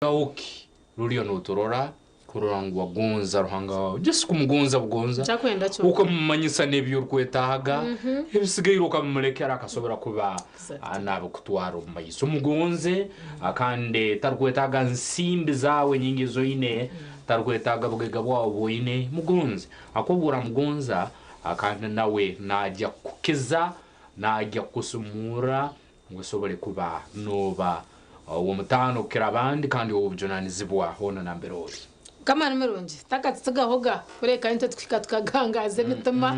Oki ruriyo noturora kurora ngu wagonza Ruhanga wawe, just kumugonza bugonza, Ekyakwenda kyonka. Okamumanyisa n'ebi orikwetaaga, ebisigaire okamumulekera akasobora kuba nabikutwara omu maiso. Omugonze kandi tarikwetaaga nsimbi zaawe nyingi ezi oine, tarikwetaaga bugaiga bwawe obu oine, mugonze. Ahakuba obu oramugonza kandi nawe naija kukukiza, naija kukusumurra ngu osobole kuba nooba ow'omutaano kukira abandi kandi ow'obujunanizibwa hoona nambere ori. Mukama ni murungi, takatutsigahoga, kureka nitwe tukuhika tukagangaaza emitima,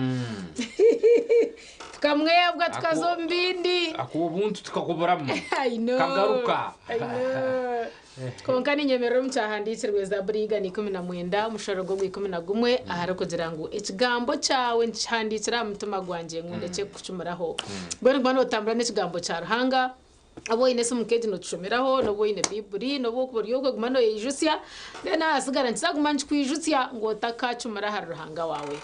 tukamwebwa tukaza omu bindi. Akuha obuntu tukakuburamu, I know, kagaruka. I know. Kwonka ninyemerera omu kyahandiikirwe Zaaburi 119 omushorogo ogwa 11 aharikugira ngu ekigambo kyawe nkihandiikire aha mutima gwangye ngu ndekye kukucumuraho. Mbwenu guma nootambura n'ekigambo kya Ruhanga, obu oine esimu nk'egi nookishomeraho, n'obu oine Baiburi, n'obu orikuba ori okwe guma nooyeijutsya, then ahasigara nikiza kuguma nikikwijutsya ngu otakacumura ahari Ruhanga waawe.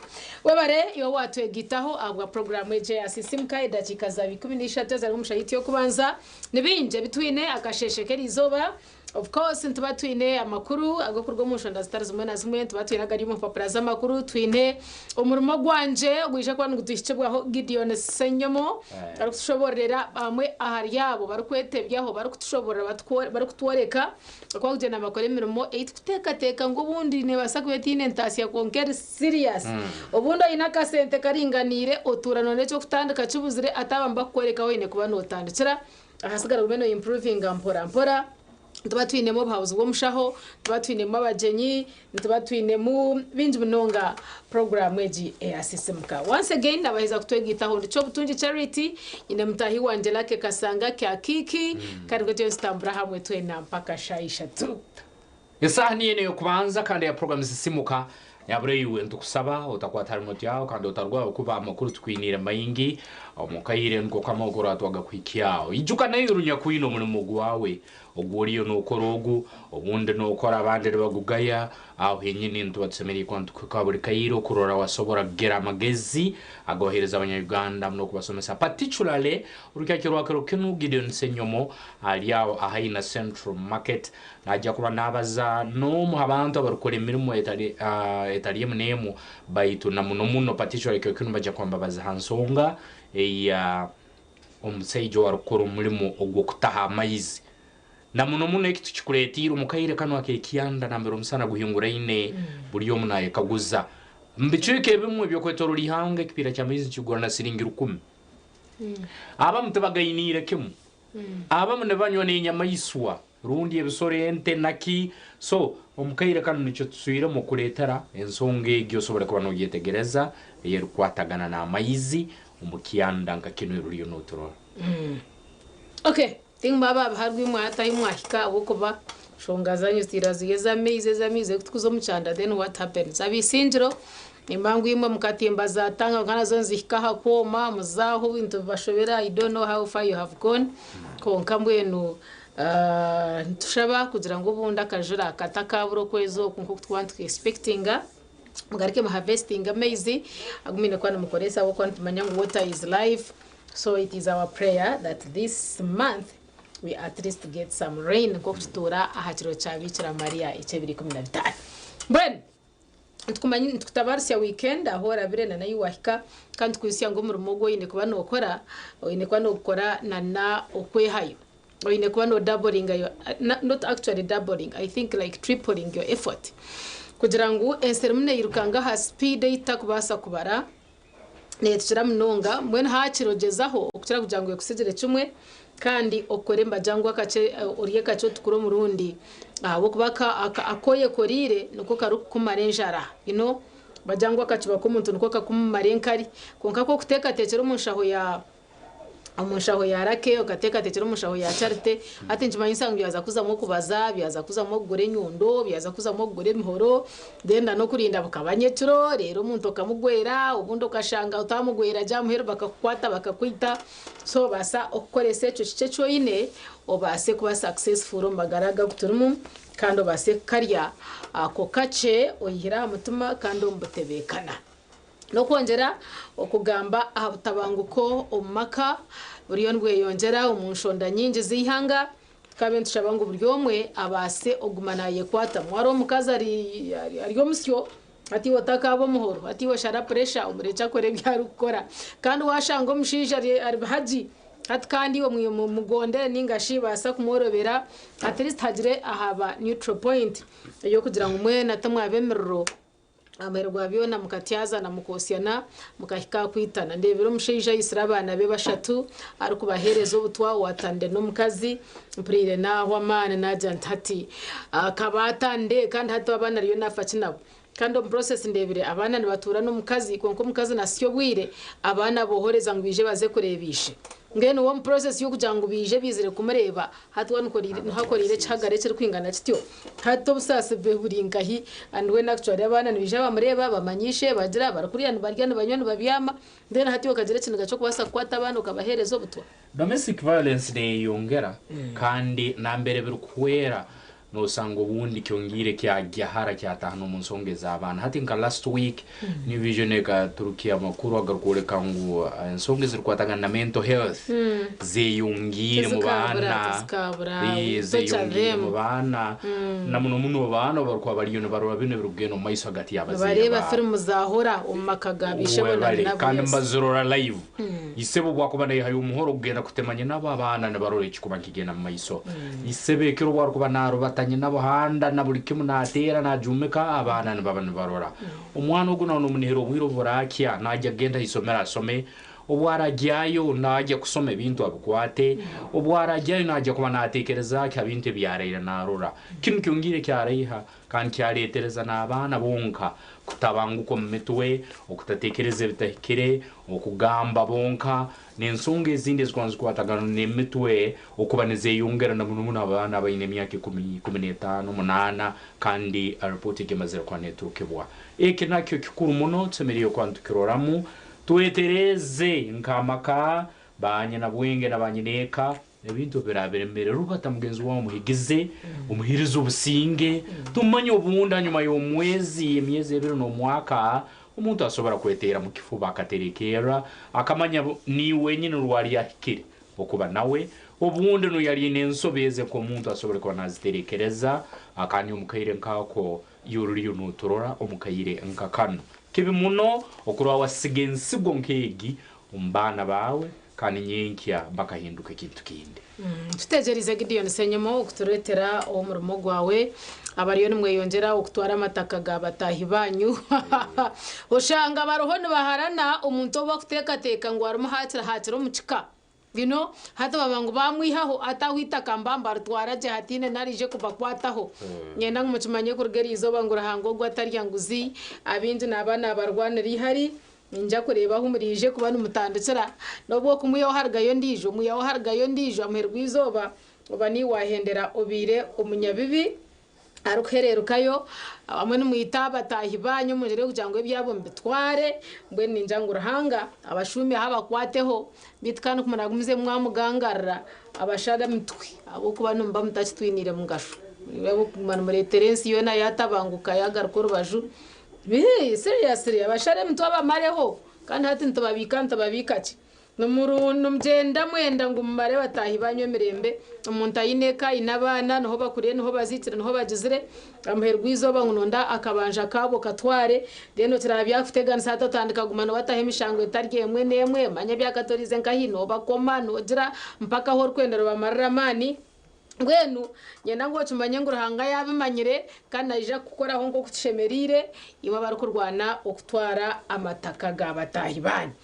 Webare iwe owaatwegaitaho ahabwa puroguraamu egi eya Sisiimuka edakiika zaaba 13 ezari omu shaaha yaitu y'okubanza. Ni bingi ebi twine akasheeshe k'erizooba. Of course nituba twine amakuru ag'okuruga omu nshonda zitari zimwe na zimwe, nituba twine agari omu mpapura z'amakuru, twine omurimo gwangye ogwija kuba nigutuhikibwaho Gideon Ssenyomo arikutushoboororera bamwe ahari abo barikwetebyaho barikutushoboorora barikutworeka oku barikugyenda nibakora emirimo ei turikuteekateeka ngu obundi neebaasa kuba etaine entaasya kwonka eri serious. Obundi oine akasente karinganiire otuura noona eky'okutandika kibuzire ati aba nibakukworeka ahu oine kuba nootandikira ahasigara ogume noimpuruvinga mpora mpora. Nituba twinemu obuhabuzi bw'omushaho, nituba twinemu abagyenyi, nituba twinemu bingi munonga puroguraamu egi eya Sisimuka. Once again nabaheza kutwegaitaho ndi Kyobutungi Charity, nyine mutaahi wangye Lucky Kasanga Kyakiiki kandi nikwo turiyo nitutambura hamwe twena mpaka shaaha ishatu. Esaaha niyo enu ey'okubanza kandi eya puroguramu Sisimuka. Nyabura iwe nitukusaba otakwata remote yaawe kandi otaruga ahabw'okuba amakuru tukwiniire maingi omu kaire niko kamwe oku oratwaga kuhikyaho. Ijuka naiwe runyakwine omurimo gwawe ogu oriyo nokora ogu, obundi nokora abandi nibagugaya, aho henyini nituba tusemeriire kuba nitukuhikaho buri kaire okurora wasobora kugira amagezi agohereza abanya-Uganda n'okubasomesa particularly orukyakyo rwa kiro kinu Gideon Ssenyomo ari aho ahaina Central Market. Naija kuba naabaza n'omu ha bantu abarikukora emirimo etari etari emu n'emu baitu na muno muno particularly kiro kinu baija kuba nibabaza ha nsonga eya omusaija owarikukora omurimo ogw'okutaha amaizi. Na muno muno eki tukikuretiire omu kaire kanu ak'ekyanda nambere omusana guhinguraine buri omu nayekaguza. Omu bicweka ebimwe eby'okwetorora ihanga ekipiira ky'amaizi nikigura na siringi rukumi. Abamu tibagainiire kimu. Abamu nibanywa n'enyamaiswa rundi ebisoro ente naki. So omu kaire kanu nikyo tuswiremu okuleetera ensonga egi osobole kuba noogyetegereza ey'erukukwatagana n'amaizi omu kyanda nka kinu eruriyo nooturora. Okay, tinkuba abaharwa imwe hati ahi mwahika ahabw'okuba nshonga zanyu zitiraziyo ez'amaizi ez'amaizi erikutukuza omu kyanda then what happens? Ab'eisingiro nimba ngu imwe mukatimba za tanga kwonka nazo nizihika aha kwoma muzaaho ebintu bibashobera I don't know how far you have gone kwonka mbwenu Nitushaba kugira ngu obundi akajura katakabura okwezi oku nk'oku turikuba nituka expectinga, mugaruke mu harvestinge amaizi agu mwine kuba nimukoresa ahabw'okuba nitumanya ngu water is life, so it is our prayer that this month we at least get some rain nk'oku kituura aha kiro kya Biikira Maria eky'ebiro 15. Mbwenu Nitukutabaaritsya wiikenda ahu orabire na n'ahu waahika kandi tukwijutsya ngu omurimo ogu oine kuba nookora, oine kuba noogukora na n'okwehayo. Oine kuba noodaboringa your, not actually doubling, I think like tripling your effort kugira ngu ensi erimu neirukanga aha sipiidi ei tutakubaasa kubara. Netukira munonga mbwenu hakiri ogyezaho okukira kugira ngu ekusigire kimwe kandi okore nibagira ngu akakye orye kakye otukure omurundi ahabw'okuba aku oyekoreire niko karikukumara enjara you know nibagira ngu akacuba k'omuntu niko kakumumara enkari kwonka ku orikuteekateekyera omu nshaho ya omu nshaho ya Lucky, okateekateekyera omu nshaho ya Charity, hati nikimanyisa ngu byaza kuzamu okubaza, byaza kuzamu okugura enyundo, byaza kuzamu okugura emihoro, then na n'okurinda bukaba nyekiro, reero omuntu okamugwera, obundi okashanga otaamugwera gye aha muheru bakakukwata bakakwita, so obaasa okukoresa ekyo kikye eki oine, obaase kuba successful omu magara aga agu turimu, kandi obaase kukarya ako kakye oyihire aha mutima kandi omu butebeekana. N'okwongyera okugamba aha butabanguko omu maka buriyo nibweyongyera omu nshonda nyingi z'eihanga. Tukabe nitushaba ngu buri omwe abaase oguma nayekwatamu. Wari omukazi ari ari omusyo hati iwe otakaaba omuhoro, hati iwe shara pressure omurekye akore ebi arikukora. Kandi washanga omushaija ari ari bihagi hati kandi iwe mugondere ninga shi baasa kumworobera at least hagire ahaba neutral point ey'okugira ngu mwena timwaba emiriro. Aha muheru gwa byona mukatyazana, mukoosyana, mukahika aha kwitana. Ndeebire omushaija aitsire abaana be bashatu arikubaheereza obutwa owaatandire n'omukazi. Mpuriire naahwa amaani naagira nti hati akaba atandire kandi hati abaana ariyo naafa ki nabo? Kandi omu process ndeebire abaana nibatuura n'omukazi kwonka omukazi naasya obwire abaana aboohoreza ngu baije baze kureeba ishe. Mbwenu we omu process y'okugira ngu baije baizire kumureeba, Hati we niho akoreire ekihagaro ekirikwingana kityo. Hati obusaasi bwe buri nkahi? And when actually abaana nibaija bamureeba, bamanya ishe, bagira, barikurya nibarya, nibanywa nibabyama, then hati iwe okagira ekiniga ky'okubaasa kukwata abaana okabaheereza obutwa? Domestic violence neyeyongera kandi nambere birikuhwera nosanga obundi kyongiire kyagya hara kyataha nomu nsonga ez'abaana. Hati nka last week New Vision ekaturukia amakuru agarikworeka ngu ensonga ezirikwatagana na mental health zeyongiire mu Tizikaabura, baana, tizikaabura, we torture zeyongiire them. mu baana na muno muno abaana obu barikuba bariyo nibarora binu ebirikugenda omu maiso hagati y'abazaire Nibareeba baabo. firimu za hora omu maka ga baishebo na Webale nyinabo, kandi yes. nibazirora live. Isebo obu akuba naihayo omuhoro kugenda kutema nyinabo, abaana nibarora ekikuba nikigenda mu maiso. Isebo ekiro obu arukuba narubata nyinabo handa na buli kimu nateera najuumika, abaana nibaba nibarora. Omwana ogu nawe nomunihira obwire obu burakya naija kugenda ha isomero asome, obu aragyayo naija kusoma ebintu abikwate, obu aragyayo naija kuba natekereza ki ha bintu ebi araire narora. Kinu kyongiire kyaraiha Kandi kyareetereza n'abaana bonka kutabanguka omu mitwe, okutateekereza ebitahikire, okugamba bonka, n'ensonga ezindi ezikuba nizikwatagana n'emitwe okuba nizeyongera na muno muno abaana abaine emyaka ikumi, 15, munaana, kandi ripooti egi emazire kuba neeturukibwa. Eki nakyo kikuru muno tusemeriire kuba nitukiroramu. Twetereeze nk'amaka, banyinabwenge na banyineeka, Ebintu obu biraabe biremere, rubata mugenzi waawe omuhigize, omuheereze obusinge. Tumanya obundi hanyuma y'omwezi, emyezi ebiri n'omwaka, omuntu asobora kweteera mu kifuba akaterekerra, akamanya niiwe wenyini rwali ahikire okuba nawe. Obundi n'obu yali aine ensobi eze nk'omuntu asobole kuba naaziterekereza, kandi omu kaire nk'ako iwe oruriyo nooturora omu kaire nka kanu. Kibi muno okurora wasiga ensigo nk'egi omu baana baawe Kandi nyenkya bakahinduka ekintu kindi. Tutegyereize Gideon Ssenyomo okutureetera omurimo gwawe. Abariyo nimweyongyera okutwara amataka ga bataahi baanyu. Oshanga bariho nibaharana omuntu ou bakuteekateeka ngu arimu haakira haakira omu kika. You know, hati baba ngu baamwihaho hati aho eitaka mba mbaritwara gye hataine naraije kubakwataho. Niinyenda ngu mukimanye kuruga eriizooba ngu Ruhanga ogwo atarya nguzi, abaingi naaba naabarwanira eihari. Niinyija kureeba ahu muraije kuba nimutandikira, n'obu okumwihaho harugayo ondiijo, omwihaho harugayo ondiijo, aha muheru gw'eizooba oba niiwe waahendera obaire omunyabibi arikuhereerukayo. Abamwe nimwita bataahi baanyu omu ngyera y'okugira ngu ebyabo mubitware. Mbwenu ningira ngu Ruhanga abashuumyeho abakwateho, beitu kandi ku muraagumize mwamugangarira abashare emitwe ahabw'okuba nimuba mutakitwiniire mugasho. Muri ab'okuguma nimureetera ensi yoona yaatabanguka yaagaruka orubaju. Hii seriously abashara emitwe abamareho kandi hati nitubabiika nitubabiika ki? Nimugyenda mwenda ngu mumare bataahi banyu emirembe, omuntu aine eka aine abaana niho bakuriire niho baziikire niho bagizire, aha muheru gw'eizooba ngu nonda akabanja kaabo okatware then okiraba byakuteganisa hati otandika kuguma nobataho emishango etari emwe n'emwe manya ebyakatoriize nkahi nobakoma nogira mpaka ahu orikwenda nibamarira amaani. Mbwenu niinyenda ngu okimanye ngu Ruhanga yaabimanyire kandi naija kukukoraho nk'oku kishemereire imwe abarikurwana okutwara amataka ga bataahi baanyu.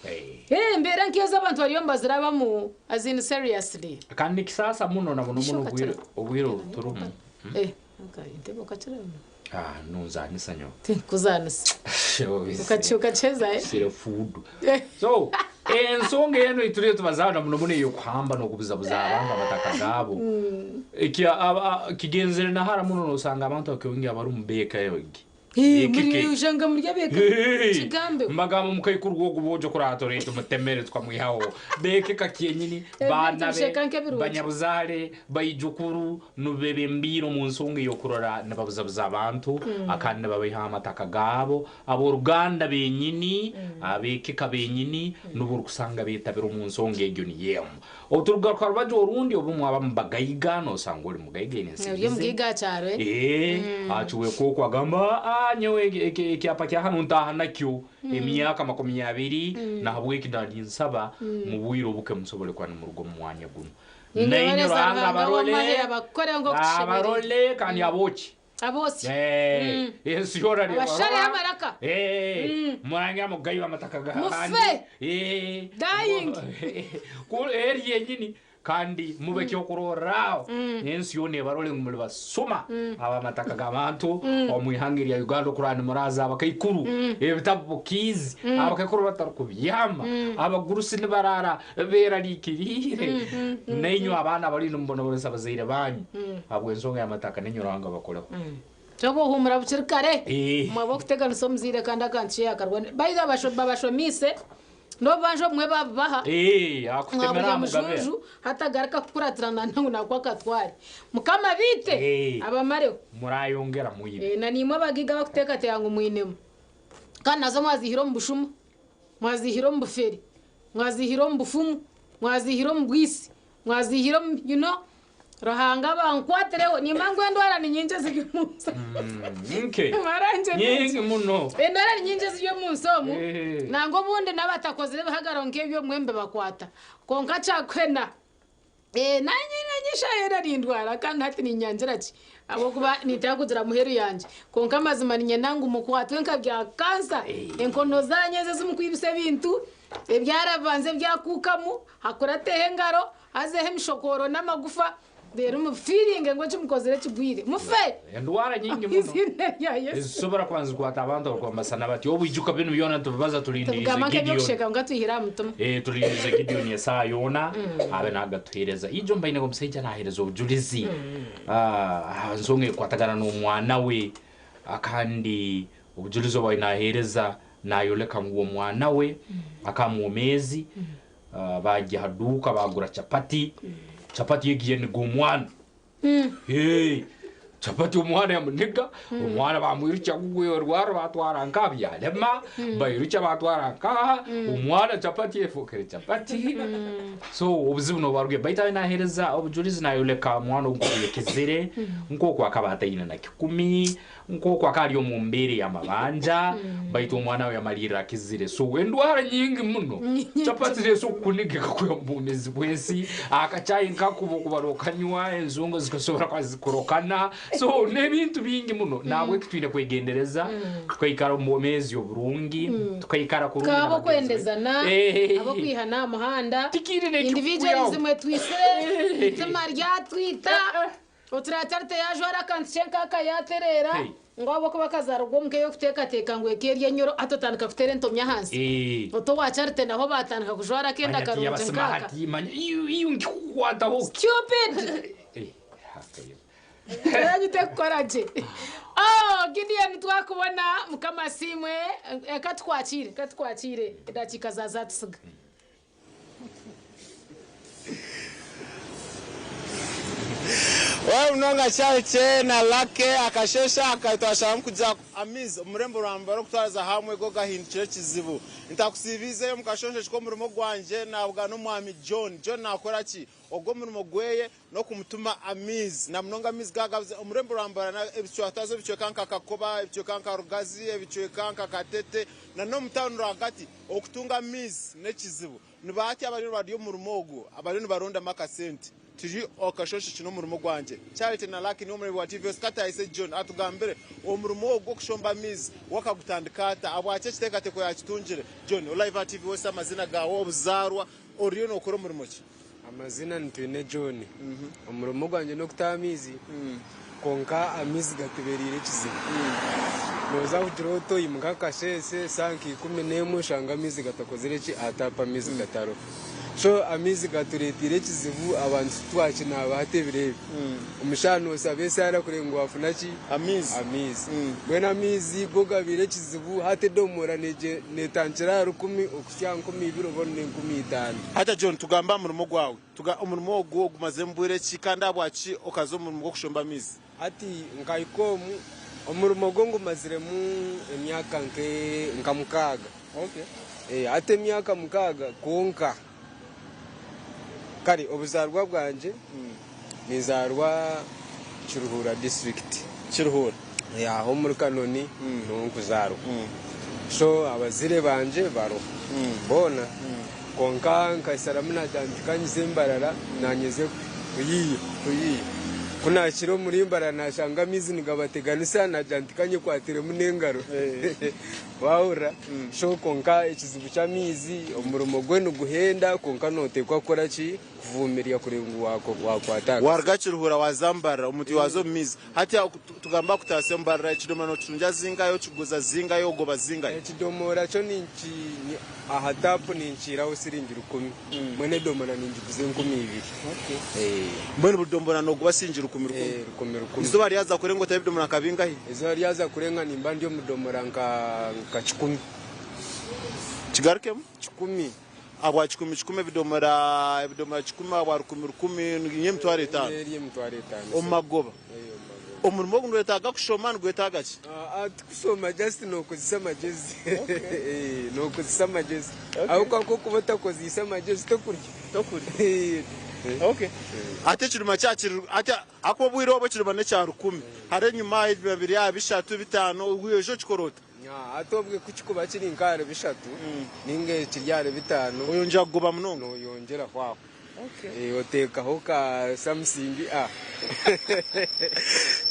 Embeera nk'ezo abantu bariyo nibazirabamu as in seriously. Kandi nikisaasa muno na muno muno obwire obu turimu. Entebe okakiramu? Ah, nonzaanisa nyowe. Tinkuzaanisa. Okakiheza, eh? Sire food. So, ensonga enu ei turiyo tubazaaho na muno muno ey'okuhamba n'okubuzabuza abantu amataka gaabo. Eki kigenzere na hara muno nosanga abantu abakyongi abari omu beeka egi. Oshanga muri abeeka kigambe. Mbagamba omukaikuru ogu bwojo kuraatora tumutemere tukamwihaho. Beeka kyenyini, baana be, banyabuzaare, baijukuru, Nibebembeire omu nsonga ey'okurora nibabuzabuza abantu kandi nibabaihaho amataka gaabo. Ab'oruganda benyini, ab'ekika benyini nubo orukusanga betabire omu nsonga egyo niyo emu. Oturugaruka rubaju orundi obu mwaba mubagaiga nosanga ori mugaiga aine Ori ensimbi ze. omugaiga aha kyaro eh? Ee, acuweka okwo agamba, "Ah, nyowe ekyapa kya hanu ntaaha nakyo emyaka 20, nahabweki naninsaba mu bwire obuke musobole kuba nimuruga omu mwanya guno." Nainye Ninyebareza Ruhanga Ruhanga abarole, w'amahe abakukore nk'oku tushemereire. abarole kandi abokye. Aboosye. Ensi yoona Abashareho nebarora. amaraka. Murangira mugayiba amataka g'abandi. Mufe. Dying. Eri yenyini kandi mube ekyokurorraho ensi yoona ebarole ngu muli basuma abamataka g'abantu omu ihanga erya Uganda okuraba nimuraza abakaikuru ebitabu bukiizi abakaikuru batarukubyama abagurusi nibarara berarikiriire nainywe abaana abari nimubonabonesa abazaire banyu habw'ensonga y'amataka nainywe Ruhanga abakoleho. Kyoba ohumura bukiri kare. Mwaba okuteganisa omuzaire kandi akantu ki yakarwana. By the way, babashomiise n'obubanja obumwe babubaha. Akutemera Mwaburya aha mugabe. mujunju hatagaruka kukuratirana ngu nakwo akatware. Mukama biite abamareho. Murayongera mwibe. Na nimwe abagiga bakuteekateeka ngu mwinemu. Kandi nazo mwazihire omu bushuma, mwazihire omu bufere, mwazihire omu bufumu, mwazihire omu bwisi, mwazihire omu, Ruhanga bankwatireho. Nimba ngu endwara ni nyingi eziri omu nsi. Nke. Marangye Nyingi muno. Endwara ni nyingi eziri omu nsi omu. Nangwa obundi n'abatakozire ebihagaro nk'ebyo obumwe nibibakwata. Kwonka kyakuhena. Nanye nanye nindwara kandi hati ninyangira ki? Ahabw'okuba nintaka kugira muheru yangye. Kwonka amazima niinyenda ngu mukwatwe nka bya kansa. Enkono zanyu ezo ezimukwibisa ebintu, ebyarabanza ebyakuukamu, hakurateho engaro, hazeho emishokoro n'amagufa, reero mufiiringe ngu eki mukozire kigwire. Mufe! Endwara nyingi muno. Eiziina rya Yesu. Ezisobora kuba nizikwata abantu abarukwambasana bati obwijuka binu byona tubibaza tulindirize Tubigamba Gideon. nk'eby'okusheka kwonka twihire aha mutima. Tulindirize Gideon esaaha yoona abe nagatuheereza. Ijo mbaine ngu omusaija naheereza obujulizi aha nsonga ekukwatagana n'omwana we, kandi obujulizi obu naheereza nayoleka ngu omwana we akaba mwomeezi, bajya ha duuka bagura chapati, chapati egi yaniga omwana. Chapati omwana yamuniga, omwana bamwirukya orwaro batwara nkaha byarema, bairukya batwara nkaha, omwana chapati efokere chapati. So obuzibu nobubaruge baitu abe naheereza obujulizi nayoleka omwana ogu nkoku yakizire, nkoku akaba ataine na kikumi, nkoku akaba ari omu mbeera ey'amabanja, baitu omwana we yamalirra akizire. So endwara nyingi muno. Chapati neso kukuniga ekakuha omu bwomeezi bw'ensi, akachayi nkakuba okuba nokanywa, enzungu zikasobora kuba zikurokana. So n'ebintu bingi muno. Nahabweki twine kwegendereza, tukaikara omu bwomeezi oburungi, tukaikara kurungi Tukaba na bagenzi baitu. ab'okwendezana, ab'okwihana aha muhanda, Tikiine n'ekikukuyaho. individualism etwisire, eitima ryatwita, oturatarite yajwara akantu kye nk'aka yatereera, ngu ahabw'okuba akazaarwa omu ka ey'okuteekateeka ngu eka eri enyoro, hati otandika kuteera entomi ahansi. Oto owa Charite naho baatandika kujwara akenda Manya karungi tiyabasima nk'aka. hati, manya iyo nkikukwataho. Stupid! Hakayo. Yanyu tekukora gye. Oh, Gideon twakubona, Mukama asiimwe. Ka tukwakire, ka tukwakire edakiika za zatusiga. Waaba munonga Charity na Lucky akasheeshe aka twasharamu kugira amaizi omu rurembo rwa Mbara okutwariza hamwe go gahindukire ekizibu. Ntakusiibiizeyo omu kashonshoki k'omurimo gwangye nabugana omwami John. John nakora ki? Ogwo omurimo gweye n'okumutuma amaizi na munonga amaizi gaaba gabuze omu rurembo rwa Mbara twaza ebicweka nka Kakoba, ebicweka nka Rugazi, ebicweka nka Katete na n'omu tauni rwagati okutunga amaizi n'ekizibu. Ni baati abariyo nibari omu murimo ogu abariyo nibarondamu akasente? Turi omu kashonshoki n'omurimo gwangye. Charity na Lucky niwe omureebi wa TVS Kataise John atugambire omurimo ogu gw'okushomba amaizi we akagutandika ata, ahabwaki ekiteekateeko yaakitungire. John, ori live aha TVS amazina gaawe, obuzaarwa, oriyo nookora omurimo ki? Amazina ni Twine John. Omurimo gwangye n'okutaha amaizi kwonka amaizi gatubereire ekizibu. Nooza kugira oti oyimuka akasheeshe shaaha nka 11 oshange amaizi gatakozire ki aha taapu amaizi gatariho. So amaizi gatureeteire ekizibu abantu titwakinaaba hati ebiro ebi. Omu shaaha noosaba esaara kureeba ngu waafuna ki? Amaizi. Mbwenu amaizi go gabaire ekizibu hati edomora neetandikira aha 1,000 okuhitsya aha 2,000 oba n'enkumitaano. Hati John, tugambe aha murimo gwawe. Omurimo ogu ogumaziremu bwire ki kandi ahabwaki okaza omu murimo gw'okushomba amaizi? Hati nkahika omu, omurimo gwo ngumaziremu emyaka nka 6. Hati emyaka 6 kwonka Kare obuzaarwa bwangye ninzaarwa Kiruhura district. Kiruhura. Aho omuri Kanoni niho nkuzaarwa. So abazaire bangye bariho boona kwonka nkasharamu nagira nti kanyize Mbarara nanye nze kuyiiya. Kuyiiya. Ku naahikire omuri Mbarara nashanga amaizi nigabateganisa nagira nti kanyekwatiremu n'engaro. Waahurira? So kwonka ekizibu ky'amaizi omurimo gwe niguhenda kwonka nooteekwa kukora ki? Kuvumirira kureeba ngu waakwata aha Waaruga Kiruhura waaza Mbarara, omuntu waaza omu maizi. Hati tugambe aha kutaasya Mbarara, ekidomora nookitungya zingahi, okiguza zingahi, ogoba zingahi? Ekidomora kyo aha taapu ninkiiraho siringi rukumi, mbwenu edomora ningiguza 2000. Mbwenu buri domora nooguba siringi rukumi rukumi? Rukumi rukumi. Eizooba ryaza kurenga otahe ebidomora nka bingahi? Eizooba ryaza kurenga nimba ndi omu domora nka kikumi. Kigarukemu? Kikumi. Ahabwa kikumi kikumi ebidomora ebidomora kikumi ahabwa rukumi rukumi ni 50,000. Eri 50,000. Omu magoba. Omurimo ogu nigwetaaga kushoma nigwetaaga ki? Tikushoma just nokozesa amagyezi. Nokozesa amagyezi. Ahabw'okuba ku orikuba otakozeise amagyezi tokurya. Tokurya. Okay. Hati ekiruma kya kiri hati ahakuba obwire obu ekiruma n'ekya rukumi. Hare enyima aha ebiba biri aha bishatu bitaano oija okikora ota? Hati obwe ku kikuba kiri nk'ahari bishatu ninga kiri ahari bitaano. Oyongyera kugoba munonga? Noyongyeraho aho. Oteekaho ka samusingi a.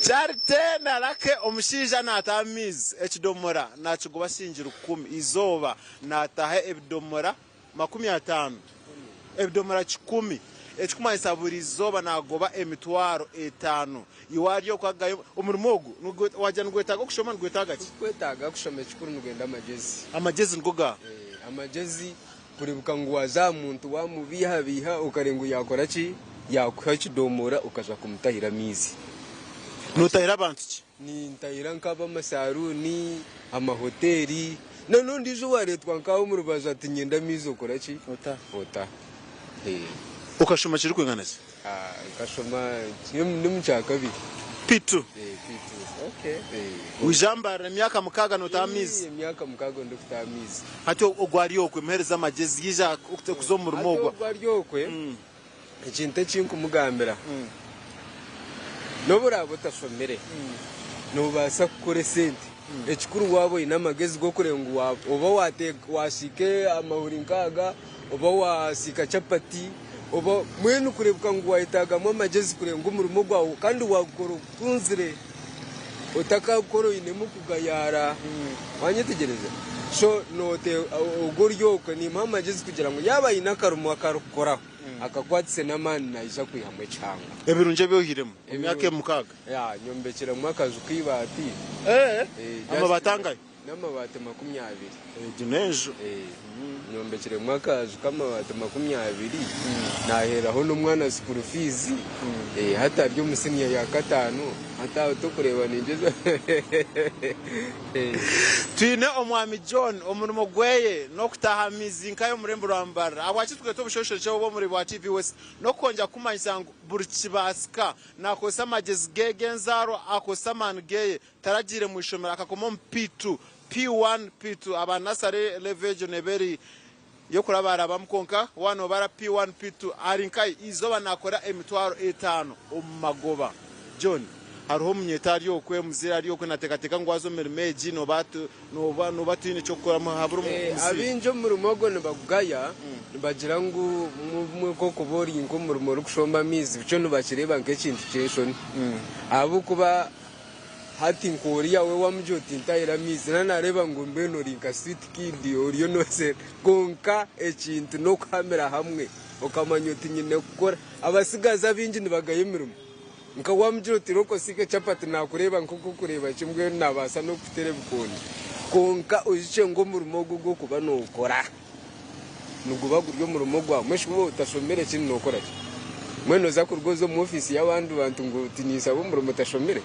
Charity Narake omushaija naataha amaizi ekidomora nakigoba siringi rukumi eizooba naataha ebidomora 50 ebidomora kikumi ekikumanyisa buri izooba nagoba 50,000 iwe ari okwo agayo omurimo ogu wagira nigwetaaga okushoma nigwetaaga ki? Tigukwetaaga kushoma ekikuru nigwenda amagyezi. Amagyezi nigo gaaha? Amagyezi Kureebeka ngu waaza aha muntu waamubeihabeiha okareba ngu yaakora ki, yaakuha ekidomora okaza kumutahira amaizi. Nootahira abantu ki? Nintahira nk'ab'amasaruuni, amahoteeri, n'ondiijo owaareetwa nk'aha omu rubaju ati nyenda amaizi okora ki? Otaha. Otaha. Okashoma kirikwingana ki? Nkashoma ndi omu kyakabiri. P2? P2. Okay. Waija Mbarara emyaka mukaaga nootaha amaizi? Emyaka mukaaga ndikutaha amaizi. Hati ogwo ari okwe muheereze amagezi yaija kuza omu murimo ogwo. Hati ogwo ari okwe, ekintu eki nkumugambira, n'obu oraabe otashomire, noobaasa kukora esente. Ekikuru waaba oine amagezi g'okureeba ngu oba waasiika amahuri nk'aga, oba waasiika chapati, oba mbwenu kureebeka ngu waayetaagamu amagezi kureeba ngu omurimo gwawe kandi waagukora ogukunzire, otakagukora oinemu kugayaara. Waanyetegyereza? So ogwo ori okwe niimuha amagezi kugira ngu yaaba aine akarimo aku arikukoraho, akakwatise n'amaani naija kwihamu ekihango. Ebirungi ebi oihiremu omu myaka mukaaga? Ya, nyombekiremu akaju k'eibaati. Amabaati angahi? N'amabaati 20. Egyo n'enju. Nyombekiremu akaju k'amabaati 20, naaheeraho n'omwana sukuru fiizi, hati ari omu siniya ya kataano, hati aho torikureeba ningyeza. Twine Omwami John, omurimo gweye n'okutaaha amaizi nk'ay'omu rurembo rwa Mbarara. Ahabwaki tweta obushoshorokye obu omuri bwa TV West? N'okwongyera kukumanyisa ngu buri kibaasika. Naakozesa amagyezi ge g'enzaarwa, akozesa amaani geye. Taragiire mu ishomero akakoma omu P2, P1, P2. Aba nasare level egyo neeba eri ey'okurabarabamu kwonka waaba noobara P1, P2 ari nkahi eizooba naakora 50,000 omu magoba. John, Hariho omunyeeto ari okwe, omuzaire ari okwe naateekateeka ngu waaza omu mirimo egi nooba nooba nooba tihaine eky'okukoramu habura omuzaire. Abaingi omurimo ogwo nibagugaya nibagira ngu nk'okuba ori nk'omurimo orikushomba amaizi kyo nibakireeba nk'ekintu ky'enshoni ahabw'okuba Hati nk'oriya we wamugira oti ntahire amaizi na nareeba ngu mbwenu ori nka sweet kid oriyo noseera kwonka ekintu n'okuhamira hamwe okamanya oti nyine kukora. Abatsigazi abaingi nibagaya emirimo nka wamugira oti roka osiike chapati nakureeba nk'oku orikureeba ki mbwenu nabaasa n'okukuteera ebikondo kwonka oijukye ngu omurimo ogu ogw'okuba nokora. Niguba guri omurimo gwawe. Mbwenu shi waaba otashomire ekindi nookora ki? Mbwenu nooza kuruga oze omu ofiisi y'abandi bantu ngu oti ninsaba omurimo otashomire?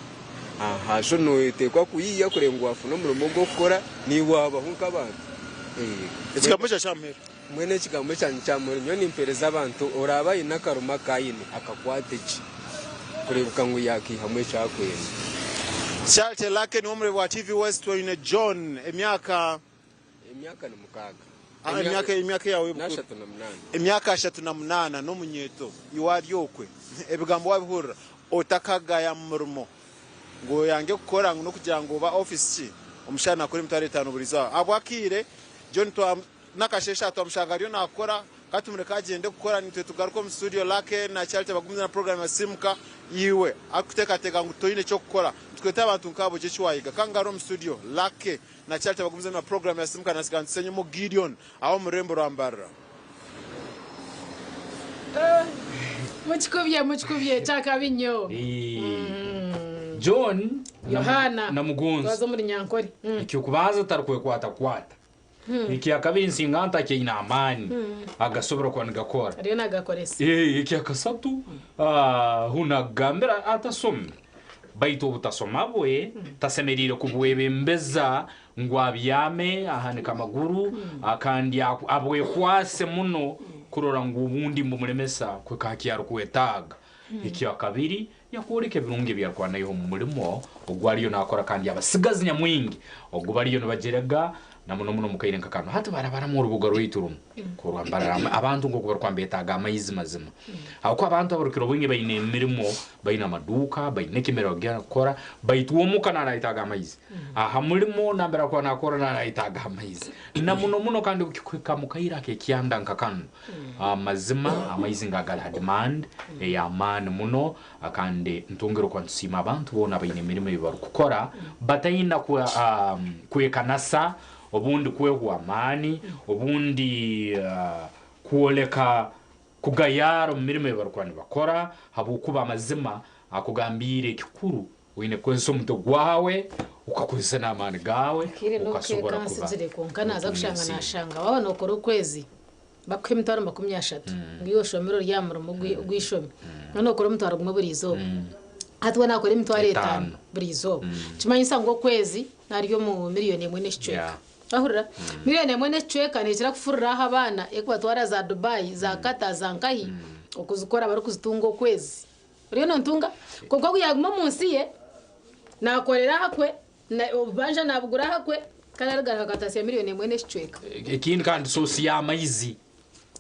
Aha so nooteekwa kuyiiya kureeba ngu waafuna omurimo ogw'okukora naiwe waabaho nk'abantu. Ekigambo kyawe ky'aha muheru. Mbwenu ekigambo kyangye ky'aha muheru, nyowe nimpeereza abantu, oraabe aine akarimo aku aine akakwate gye kureebeka ngu yaakaihamu eki arikwenda. Charity Lucky niwe omureebi wa TV West, twine John emyaka. Emyaka ni mukaaga. Emyaka emyaka yawe y'obukuru? N'ashatu na munaana. Emyaka 38 n'omunyeeto iwe ari okwe, ebigambo wabihurira, otakagaya murimo ngu oyange kukora ngu n'okugira ngu oba office ki omushaija nakora 50,000 buri izooba. Ahabw'akaire John twa n'akasheeshe aha twamushanga ariyo nakora, ka tumureke agyende kukora nitwe tugaruke omu studio Lucky na Charity bagumize na program ya Simuka. Iwe arikuteekateeka ngu toine ky'okukora, nitweta abantu nk'abo ogye eki wayiga. Ka ngaruke omu studio Lucky na Charity bagumize na program ya Simuka natsiga nitusenyemu Gideon aho omu rurembo rwa Mbarara. Mukikubye, mukikubye, kyakabi nnyo. John Yohaana, namugonza. Twaza omuri Nyankore. Eky'okubanza tarikwekwatakwata. Ekyakabiri nsinga nti akyaine amaani agasobora kuba nigakora. Ariyo nagakoresa. Ekyakasatu hunagambira atasome. Baitu obutasoma bwe tasemeriire kubwebembeza ngu abyame ahanike amaguru kandi abwekwase muno kurora ngu obundi mbumulemesa kuhika ha kyarukwetaaga. Ekyakabiri yakworeka ebirungi ebi arikuba naiha omu murimo ogu ariyo naakora kandi abasigazi nyamwingi ogu bariyo nibagyerega na muno muno omu kaire nka kanu. Hati barabaramu orubuga rwaitu runu korwa Mbarara abantu nk'oku barikuba nibeetaaga amaizi mazima. Ahabw'okuba abantu abarukukira obwingi baine emirimo, baine amaduuka, baine ekimera bagenda kukora, baitu omuka naanayetaaga amaizi. Aha murimo nambere arikuba naakora naanayetaaga amaizi. Na muno muno kandi obukikuhika omu kaire ak'ekyanda nka kanu, amazima amaizi nga gari ha demand ey'amaani muno kandi ntongera okuba nitusiima abantu boona abaine emirimo ei barikukora bataina kwekanasa, obundi kwehwa amaani, obundi kwoleka kugayaara omu mirimo ei barikuba nibakora habw'okuba amazima akugambiire ekikuru oine kukozesa omutwe gwawe, okakozesa n'amaani gaawe Akaire okasobora n'okukeeka kuba nsigire kwonka naaza otunga kushanga ensimbi. naashanga waaba nookora okwezi bakuha 30,000 ngu iwe oshomere ori aha murimo gw'eishomi waaba nookora 10,000 buri izooba hati we naakora 50,000 Etaano. buri izooba kimanyisa ngu okwezi nari omu 1.1 million. Wahurira? 1.1 million neekira kufurira aho abaana erikubatwara za Dubai, za Qatar, za nkahi okuzikora barikuzitunga okwezi. Oriyo nontunga? Kwonka ogu yaaguma omu nsi ye, naakorera ahakwe, obubanja naabugura ahakwe, kandi arigaruka akatasya 1.1 million. Ekindi kandi source y'amaizi.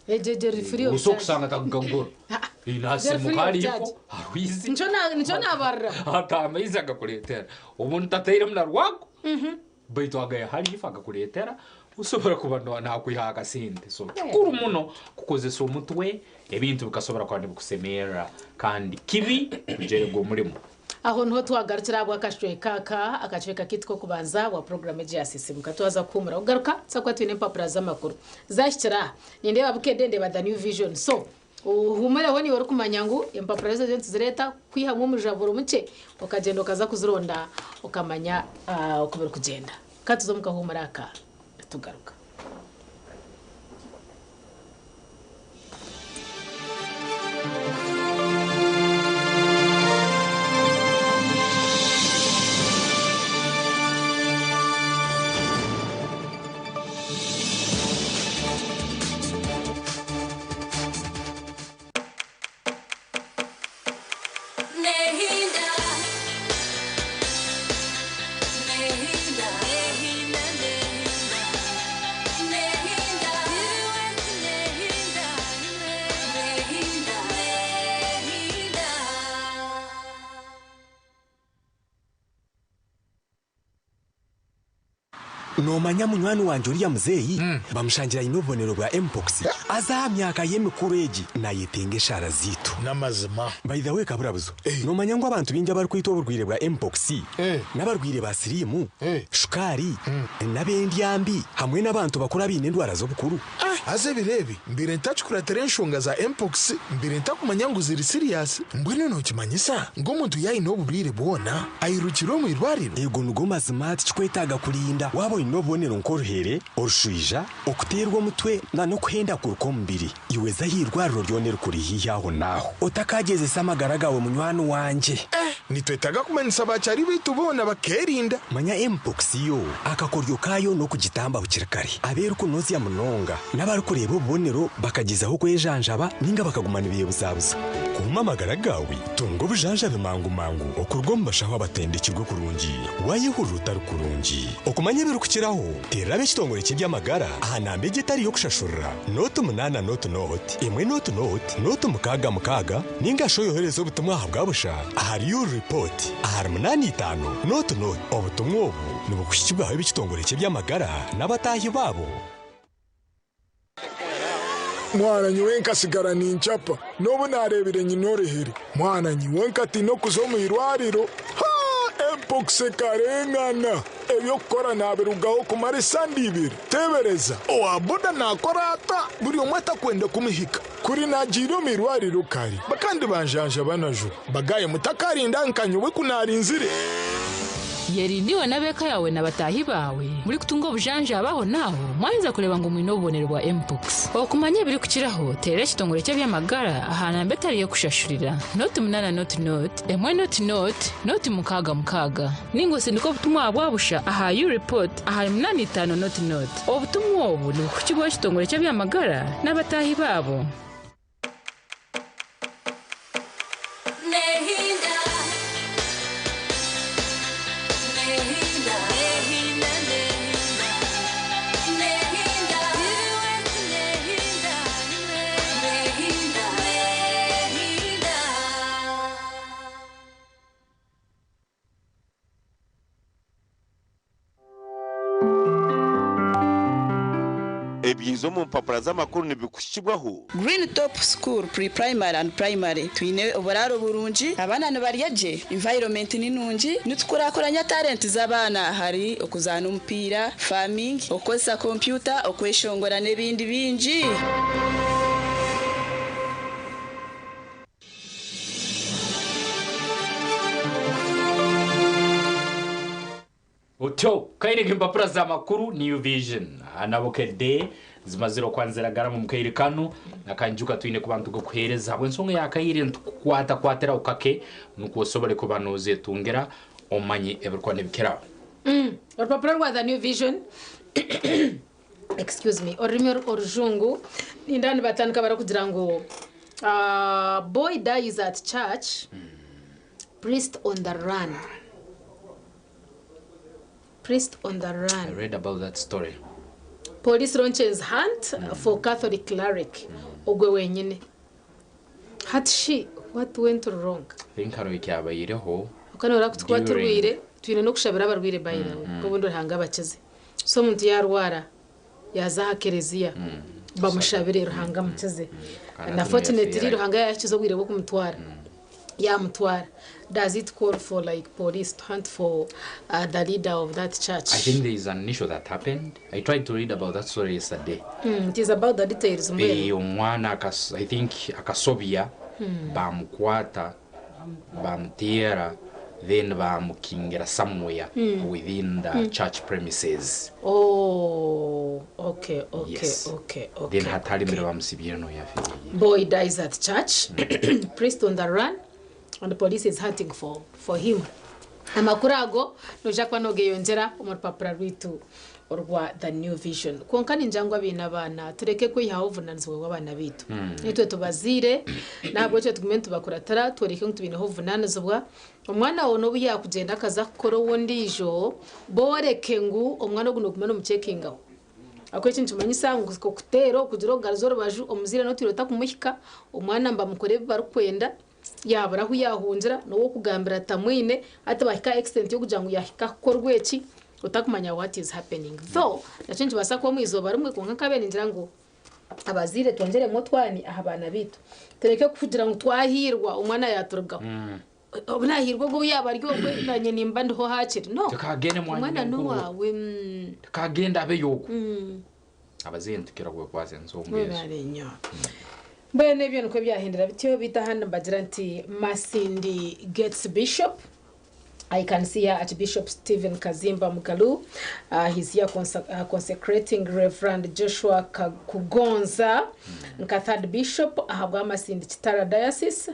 Egyo egyo eri free of Oso charge. kusanga takugagura. Ah, Nasimuka free of hariyo charge. harwizi. Nikyo naabarira. Ata amaizi agakuleetera. Obundi tatairemu na rwago. Baitu agaya hariyo agakuleetera osobora kuba nakwiha akasente. So kikuru muno kukozesa omutwe ebintu bikasobora kuba nibikusemerera kandi kibi kujerega omurimo. Aho niho twagarukira ahabw'akacweka aka, akacweka kaitu k'okubanza bwa puroguramu egi ya Sisimuka. Twaza kuhuumura kugaruka tuza kuba twine empapura z'amakuru. Zahikire aha, nindeeba Bukedde ndeeba The New Vision. So, ohuumureho niiwe orikumanya ngu empapura ezo nituzireeta kwihamu omujaburo mukye okagyenda okaza kuzironda okamanya oku birikugyenda. Ka tuze omu kahuumuro aka tugaruka. Nehinda. Nehinda. Nehinda, nehinda. Nehinda. Nehinda. Nehinda. Nehinda. Noomanya munywani wangye oriya muzeeyi bamushangira aine obubonero bwa mpox, aza aha myaka y'emikuru egi nayetenga eshaara zaitu. N'amazima. By the way, Kaburabuzo, noomanya ngu abantu baingi abarikwitwa oburwaire bwa mpox n'abarwaire ba siriimu, shukaari, n'ab'endyambi hamwe n'abantu bakuru abaine endwara z'obukuru? Haza ebiro ebi mbaire ntakikuratira enshonga za mpox, mbaire ntakumanya ngu ziri serious. Mbwenu nookimanyisa ngu omuntu yaine oburwaire bwona airukire omu irwariro? Ego nigo mazima, tikikwetaaga kurinda. Waaba oine obubonero nk'oruhere, orushwija, okuteerwa omutwe na n'okuhenda kuruka omubiri, iwe za aha irwariro ryona erikuri haihi aho n'aho. Otakagyezesa amagara gaawe munywani wangye. Nitwetaaga kumanyisa bakyari baitu boona bakeerinda. Manya mpox yo akakoryo kaayo n'okugitamba bukiri kare. Abeerikunozya munonga n'abari Abarikureeba obubonero bakagyezaho kwejanjaba ninga bakaguma nibeebuzabuza. Kuuma amagara gaawe, tunga obujanjabi mangu mangu okuruga omu bashaho abatendekirwe kurungi waayehurira otari kurungi. Okumanya ebirikukiraho, teerera ab'ekitongore ky'eby'amagara aha namba egi etari y'okushashurira, nooti munaana nooti nooti, emwe nooti nooti, nooti mukaaga mukaaga, ninga shi oyohereze obutumwa aha bwa busha ahari U-Report ahari munaana itaano nooti nooti. Obutumwa obu nibukuhikibwaho ab'ekitongore ky'eby'amagara n'abataahi baabo. Mwana nyowe nkasigara ninkyapa n'obu naareebire nyine oruhire. Mwana nyowe nkatiina okuza omu irwariro. Ha! Mpox ekarengana. Eby'okukora naabirugaho kumara esande ibiri. Teebereza, owa boda naakora ata buri omwe atakwenda kumuhika? Kuri naagiire omu irwariro kare, bakandi banjanjaba na juba. Bagaye mutakarinda nka nyowe ku naarinzire. Yerinde iwe n'ab'eka yaawe na bataahi baawe murikutunga obujanjabi ahonaaho mwaheza kureeba ngu mwine obubonero bwa mpox. Okumanya ebirikukiraho, teerera ekitongore ky'eby'amagara aha namba etari y'okushashurira, nooti munaana nooti nooti, emwe nooti nooti, nooti mukaaga mukaaga. Nainga osindike obutumwa aha bwa busha aha U-Report ahari munaana itaano nooti nooti. Obutumwa obu nibukuhikibwaho ekitongore ky'eby'amagara n'abataahi baabo. Nehinda, nehinda, nehinda, nehinda, nehinda, nehinda, nehinda, nehinda. Ebyiza omu mpapura z'amakuru nibikushibwaho. Green Top School Pre-Primary and Primary, twine oburaaro burungi, abaana nibarya gye, environment ni nungi, nitukurakuranya talent z'abaana, hari okuzaana omupiira, farming, okukozesa kompyuta, okweshongora n'ebindi bingi. Utyo kaire k'impapura z'amakuru New Vision anabukedde zimazire okwanziragara mu mukaire kanu akanjuka twine kuba ntukukuheereza habw'ensonga yakaire ntukukwatakwatiraho kake nukwo osobole kuba nozetungira omanye ebirikuba nibikiraho. Orupapuro rwa The New Vision, excuse me, orurimi Orujungu, ninda nibatandika barakugira ngu "Boy dies at church, priest on the run." Priest on the I run. read about that story. Police launches hunt for Catholic cleric. Ogwe wenyine hati what went wrong? I think hariho ekyabaireho. Okanora kutukuba turwire, twine n'okushabira abarwire, by the way, obundi Ruhanga bakize. So omuntu yarwara, yaza aha kereziya, bamushabire Ruhanga amukize. Kandi Na fortunately yafiirayo. Ruhanga yakize, obwire bw'okumutwara yamutwara. Does it call for like police to hunt for the leader of that church? I think there is an issue that happened. I tried to read about that story yesterday. It is about the details mbwenu. Omwana I think akasobya, bamukwata, bamuteera, then bamukingira somewhere within the church premises. Oh, okay. Yes. Then hatalimire bamusibire noyafiiriye. Boy dies at church, priest on the run, and the police is hunting for him. Amakuru ago noja kuba nogeyongyera omu rupapura rwitu orwa The New Vision. Kwonka ningira ngu abaine abaana tureke kwihaho obuvunanizibwa bw'abaana bitu. Nitwe tubaziire, nahabwekyo tugume nitubakuratira, tworeke ngu tubiineho obuvunanizibwa. Omwana wawe n'obu yakugyenda akaza kukora ow'ondiijo, booreke ngu omwana ogu noguma nomucekingaho. Ako eki nikimanyisa ngu okuteera, okugira okugaruza orubaju, omuzaire n'otwire otakumuhika omwana, mbamukore ebi barikwenda, yabura ahu yahungira, n'owokugambira tamwine. Hati bahika extent yokugira ngu yahika kukorwa eki, otakumanya what is happening. Though nakyo nikibaasa kuba omu izooba rimwe, kwonka nkabe ningira ngu abazaire twongyeremu otwani aha baana bitu, tureke kugira ngu twahirwa omwana yaturugaho. Obu nahirwa ogwo yaba ari ogwe, nanye nimba ndiho hakiri no. Tekagende mwanyina Omwana mukuru we. n'owawe. Tekagenda abeyo okwo. Abazeire nitukira kwekwaza ensonga ezo. Mwebare nnyo. Mbwenu ebyo nikwo byahindura bityo. Bita hano mbagira nti Masindi gets bishop. I can see here Archbishop Stephen Kazimba Mugalu. He's here consecrating Reverend Joshua Kugonza nka third bishop ahabwa Masindi Kitara Diocese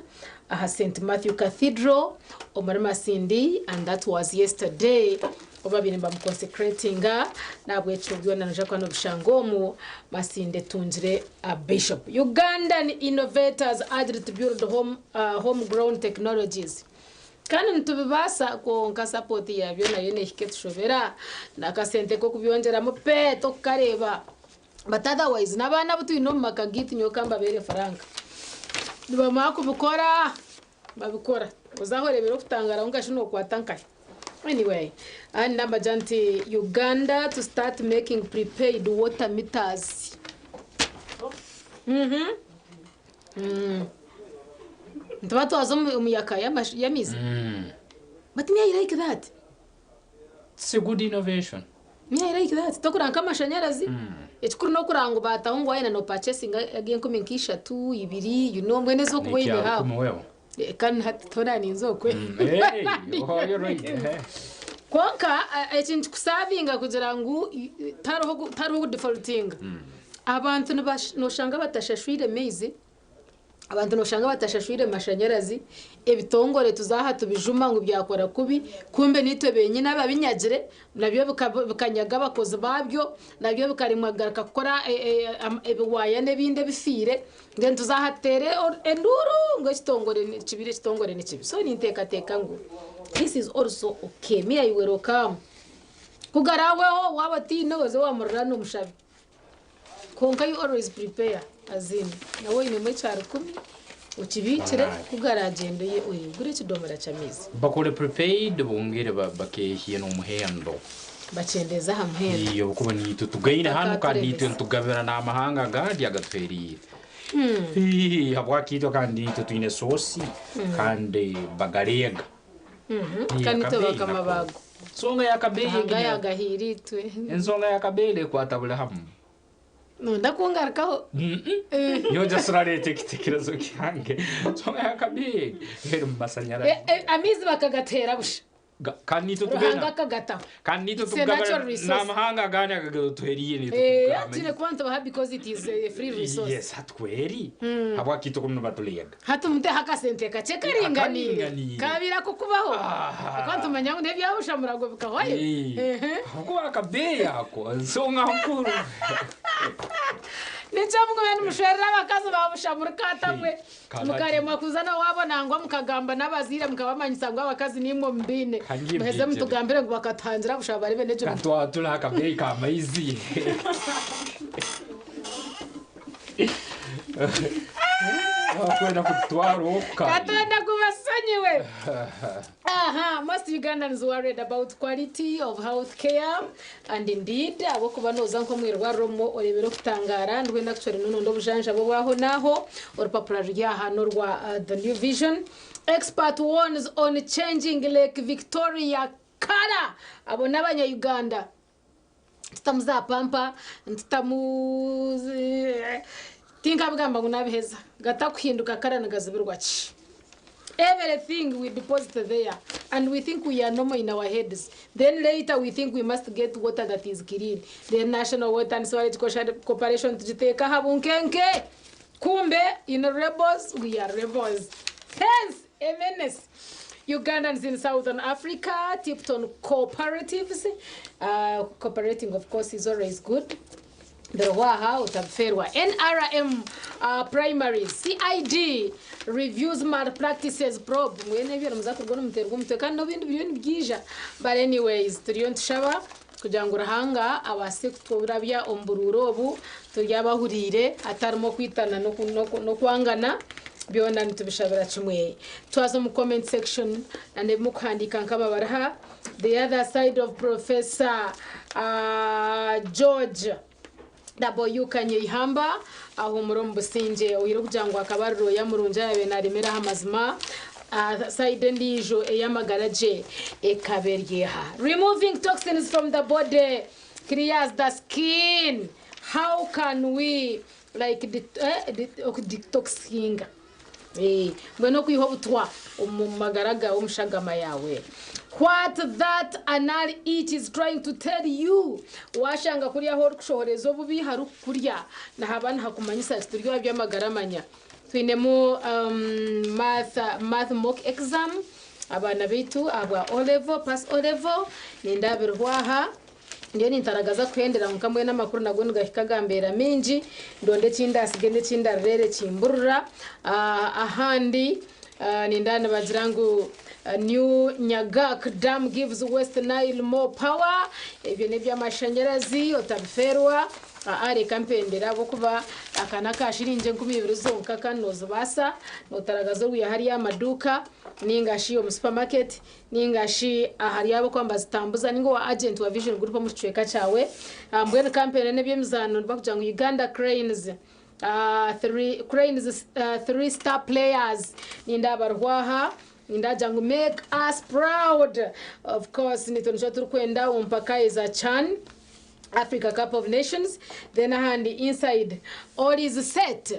aha St. Matthew Cathedral omuri Masindi, and that was yesterday. Obu babaire nibamuconsecratinga, nahabwekyo byona noija kuba nobishanga omu Masinde Tungire Bishop. Ugandan innovators urged to build home, home grown technologies. Kandi nitubibaasa kwonka support yabyo nayo nehika etushobera nakasente kokubyongyeramu pe tokukareeba. But otherwise n'abaana abu twine omu maka gaitu nyowe kambabeere frank nibamara kubikora Babikora. Oza aho oreebera okutangaara kwonka shi nookwata nkahi? Anyway, ahandi nambagira nti Uganda to start making prepaid water meters. Mhm. Mm. Nituba twaza omu omu yaka y'amash- y'amaizi. But me I like that. It's a good innovation. Me I like that. Tokuranga nk'amashanyarazi, ekikuru n'okuranga ngu baataho ngu waayenda nopachesinga ag'enkumi nk'ishatu, ibiri, you know, mbwenu ez'okuba oine N'ekya haaho. rukumi weho. Eh, kandi hati toona ninza okwe. Hey, oh, you're right. Eh. Kwonka eki nikikusavinga kugira ngu tihariho tihariho kudefaultinga. Abantu nibash noshanga batashashwire maizi, Abantu noshanga batashashwire mashanyarazi, ebitongore tuza aha tubijuma ngu byakora kubi, kumbe nitwe benyini ababinyagire, nabyo bikanyaga abakozi babyo, nabyo bikaremwa kugaruka kukora ebiwaaya n'ebindi ebifiire, then tuza aha tuteere enduuru ngu ekitongore nikibi ekitongore nikibi. So ninteekateeka ngu this is also okay, me I welcome. Ku garaahweho waaba otiine oze waamuriraana omushabe. Kwonka you always prepare as in nawe oinemu ekya rukumi okibiikire ku garagyende oye oyegure ekidomora ky'amaizi. Bakore prepaid bongere bakehye n'omuhendo. Bakyendeeze aha muhendo. Ii ahabw'okuba niitwe tugaine hanu kandi niitwe nitugabira n'amahanga agandi agatuheriire. Ii habwaki itwe kandi niitwe twine source kandi bagareega. Ii Kandi nitwe akabeeyi bakama nako. baago. Ensonga ya kabeeyi Ruhanga egi yaagahaire itwe. Ensonga ya kabeeyi nekwata buli hamu. Noyenda kungarukaho? Nyowe just naleeta ekitekerezo kyange. Ensonga ya kabeeyi egi eri mu masanyarazi. Amaizi bakagateera busha. Kandi naitwe Ruhanga tugenda akagataho. kandi naitwe It's a natural tugabira resource. n'amahanga agandi agatuheriire naitwe Eh, tugura twine kuba nitubaha because it is a free resource. Yes, hati kweri. Habwaki itwe kunu nibatureega? Hati muteho akasente kakye karinganiire. Akaringaniire. Kabaire ak'okubaho. Aha. Ahakuba nitumanya ngu n'ebyabusha murago bikahwayo. Eh, Ehe. Ahabw'okuba akabeeyi ako nsonga nkuru. Nikyo mugube nimushwerera abakazi ba busha muri katamwe. Kanaki. Mukaremwa kuza n'owaabo nangwa mukagamba n'abazaire mukabamanyisa ngu abakazi niimwe mubaine. Kangi Muheze mbigyere. mutugambire ngu bakatuhangira busha bareebe n'egyo Ka twature aha kabeeyi ka maizi. Wakwenda kututwara oku Katonda gubasonyiwe. Aha, most Ugandans worried about quality of health care and indeed ahabw'okuba nooza nk'omu irwariro omwo oreebire okutangaara mbwenu actually n'onoonda obujanjabi obw'aho n'aho orupapura ruri aha n'orwa uh, The New Vision. Expert warns on changing Lake Victoria colour. Abo n'abanya Uganda. Ntitamu za pampa, ntitamu tinkabigamba ngu nabiheza. Gatakuhinduka kara nigazibirwa ki? Everything we deposit there and we think we are normal in our heads. Then later we think we must get water that is clean. Then National Water and Sewerage Corporation tugiteeka aha bunkenke. Kumbe in rebels we are rebels. Hence a menace. Ugandans in Southern Africa tipped on cooperatives. Uh, cooperating of course is always good. Berwaha otabferwa. NRM uh, primaries CID reviews malpractices probe. Mwene ebyo nimuza kurwa n'omuteerwa omutwe kandi n'obindi biriyo nibyija. But anyways turiyo nitushaba kugira ngu Ruhanga abaase kuturabya omu buruura obu turi abahuriire hatarimu okwitana n'okwangana byona nitubishabira kimwe. Twaza omu comment section na n'ebi mukuhandiika nk'ababariha the other side of Professor uh, George W Kanyeihamba ahuumure omu busingye oihireho kugira ngu akaba ari rooya murungi ayaabaire naaremera aha mazima sayidi endiijo ey'amagara gye ekaba eri eha? Removing toxins from the body clears the skin. How can we like okudetoxinga? Mbwenu okwiha obutwa omu magara gaawe omu shagama yaawe. What that anal itch is trying to tell you. Waashanga kuri ahu orikushohoreza obubi harikukurya nihaba nihakumanyisa nti turi aha by'amagara manya. Twinemu math, math mock exam. Abaana baitu ahabwa O level, pass O level, nindeeba biriho aha. Ndiyo nintaragaza kuhendera kwonka mbwenu amakuru nago nigahika gambeera maingi, ndonde eki ndatsige n'eki ndareere kimburira. Ahandi nindeeba nibagira ngu New Nyagak Dam gives West Nile more power, ebyo n'eby'amashanyarazi otabifeerwa. Aa reka mpendere ahabw'okuba aka n'aka shiringi 2000 zonka kandi noozibaasa, nootaragaza orwiha hariya aha maduuka nainga shi omu supermarket. Ninga shi ahari abo okuba nibazitambuza ninga owa agent wa Vision Group omu kicweka kyawe. Mbwenu kampeyini n'eby'emizaano nibakugira ngu Uganda Cranes Cranes 3 star players nindeeba bariho aha nindagira ngu make us proud of course nitwe nikyo turikwenda omu mpaka eza CHAN. Africa Cup of Nations then ahandi inside all is set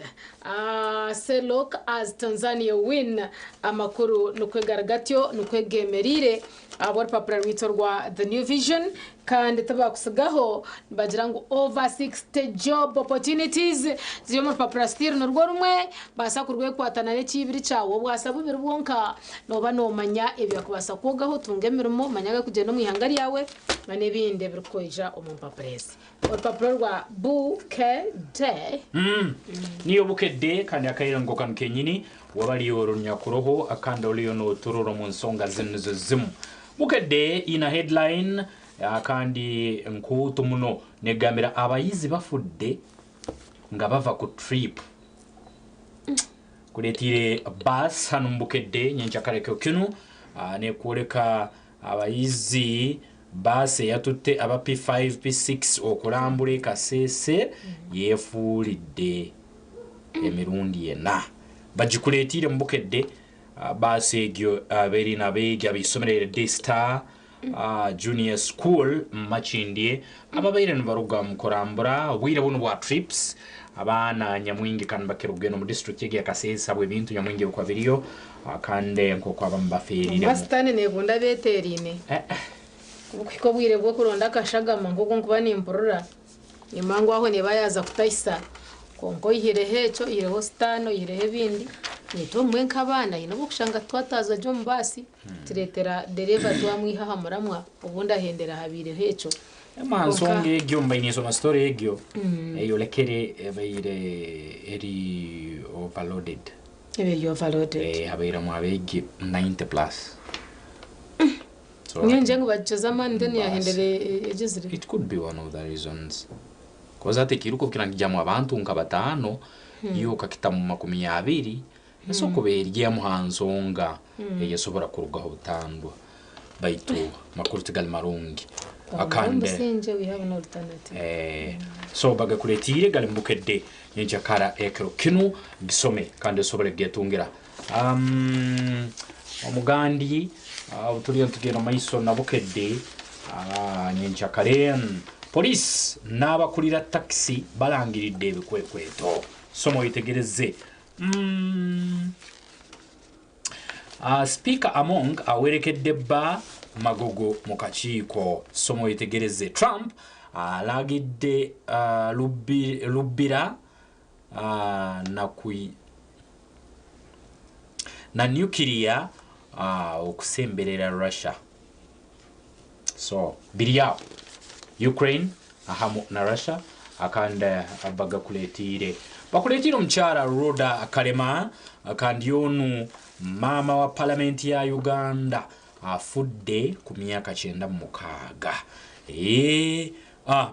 Selok as Tanzania win amakuru nikwe gari gatyo nikwe gemereire ahabw'orupapura rwaitu orwa The New Vision kandi tibakusigaho nibagira ngu over 60 job opportunities ziri omu rupapura still nirwo rumwe baasa kurwekwata na n'ekiibiri kyawe obwasa bubiri bwonka nooba noomanya ebyakubaasa kwogaho otunge emirimo manya agakugyenda omu ihanga ryawe Na n'ebindi ebirikwija omu mpapura ezi. Orupapura rwa Bukedde. Niyo Bukedde kandi akaire nko kanu kenyini wabali orunyakuroho kandi oliyo noturora omu nsonga zinu nizo zimu. Bukedde ina headline kandi nkuutu muno negambira abayizi bafudde nga bava ku trip. Kuretire bus hanu mu Bukedde nyenkyakare kiro kinu nekwoleka Abayizi bbaasi eyatutte aba P5, P6 okulambula e Kasese yeefuulidde emirundi ena. Bagikuleetiire mu Bukedde bbaasi egyo eri n'abeegi ab'eisomero erya Daystar Junior School Makindye ababaire nibaruga omu kurambura obwire bunu bwa trips. Abaana nyamwingi kandi bakira okugenda omu disiturikiti egi eya Kasese habw'ebintu nyamwingi ebirikuba biriyo. Kandi nk'oku abamu bafeeriiremu. Kwonka Sitaane neekunda abeeteeraine. Ku burikuhika obwire bw'okuronda akashagama nk'oku ndikuba nimpurira, nimba ngu aho neeba yaaza kutahisa. Kwonka oihireho ekyo, oihireho Sitaane, oihireho ebindi, naitwe obumwe nk'abaana haine obu orikushanga twataaza gye omu baasi, kireetera dereeva twamwiha aha muramwa, obundi ahendera habaireho ekyo. Aha nsonga egyo, mbaire ninsoma story egyo, eyolekere ebaire eri overloaded. Ebiri overloaded. Eh, habairemu abeegi 90 plus. So, Nyongye ngu bagikize amaani then yahendera egizire. It could be one of the reasons. Cause hati ekiiruka okukira nikijamu abantu nka bataano, iwe okakitamu 20, esobola kuba eri emu ha nsonga eyesobora kurugaho butandwa. Baitu makuru tigali marungi. Akande. Omusingye we have no alternative. Eh, so bagakuletiire gali mu Bukedde nyenkyakara ekiro kinu gisome kandi osobole kugetungira. Um, omugandi obu tuliyo nitugenda omu maiso na Bukedde uh, nyenkyakare poliisi n'abakulira takisi balangiridde ebikwekweto. Soma oyetegereze. Mm. Sipiika Among awerekedde bba Magogo mu kakiiko. Soma oyetegereze. Trump alagidde Lubbira na nukiriya okusemberera Russia. So biri aho Ukraine ahamu na Russia akandi bagakuletiire. Bakuletiire omukyara Rhoda Kalema kandi onu maama wa palamenti ya Uganda afudde ku myaka 96. Eeh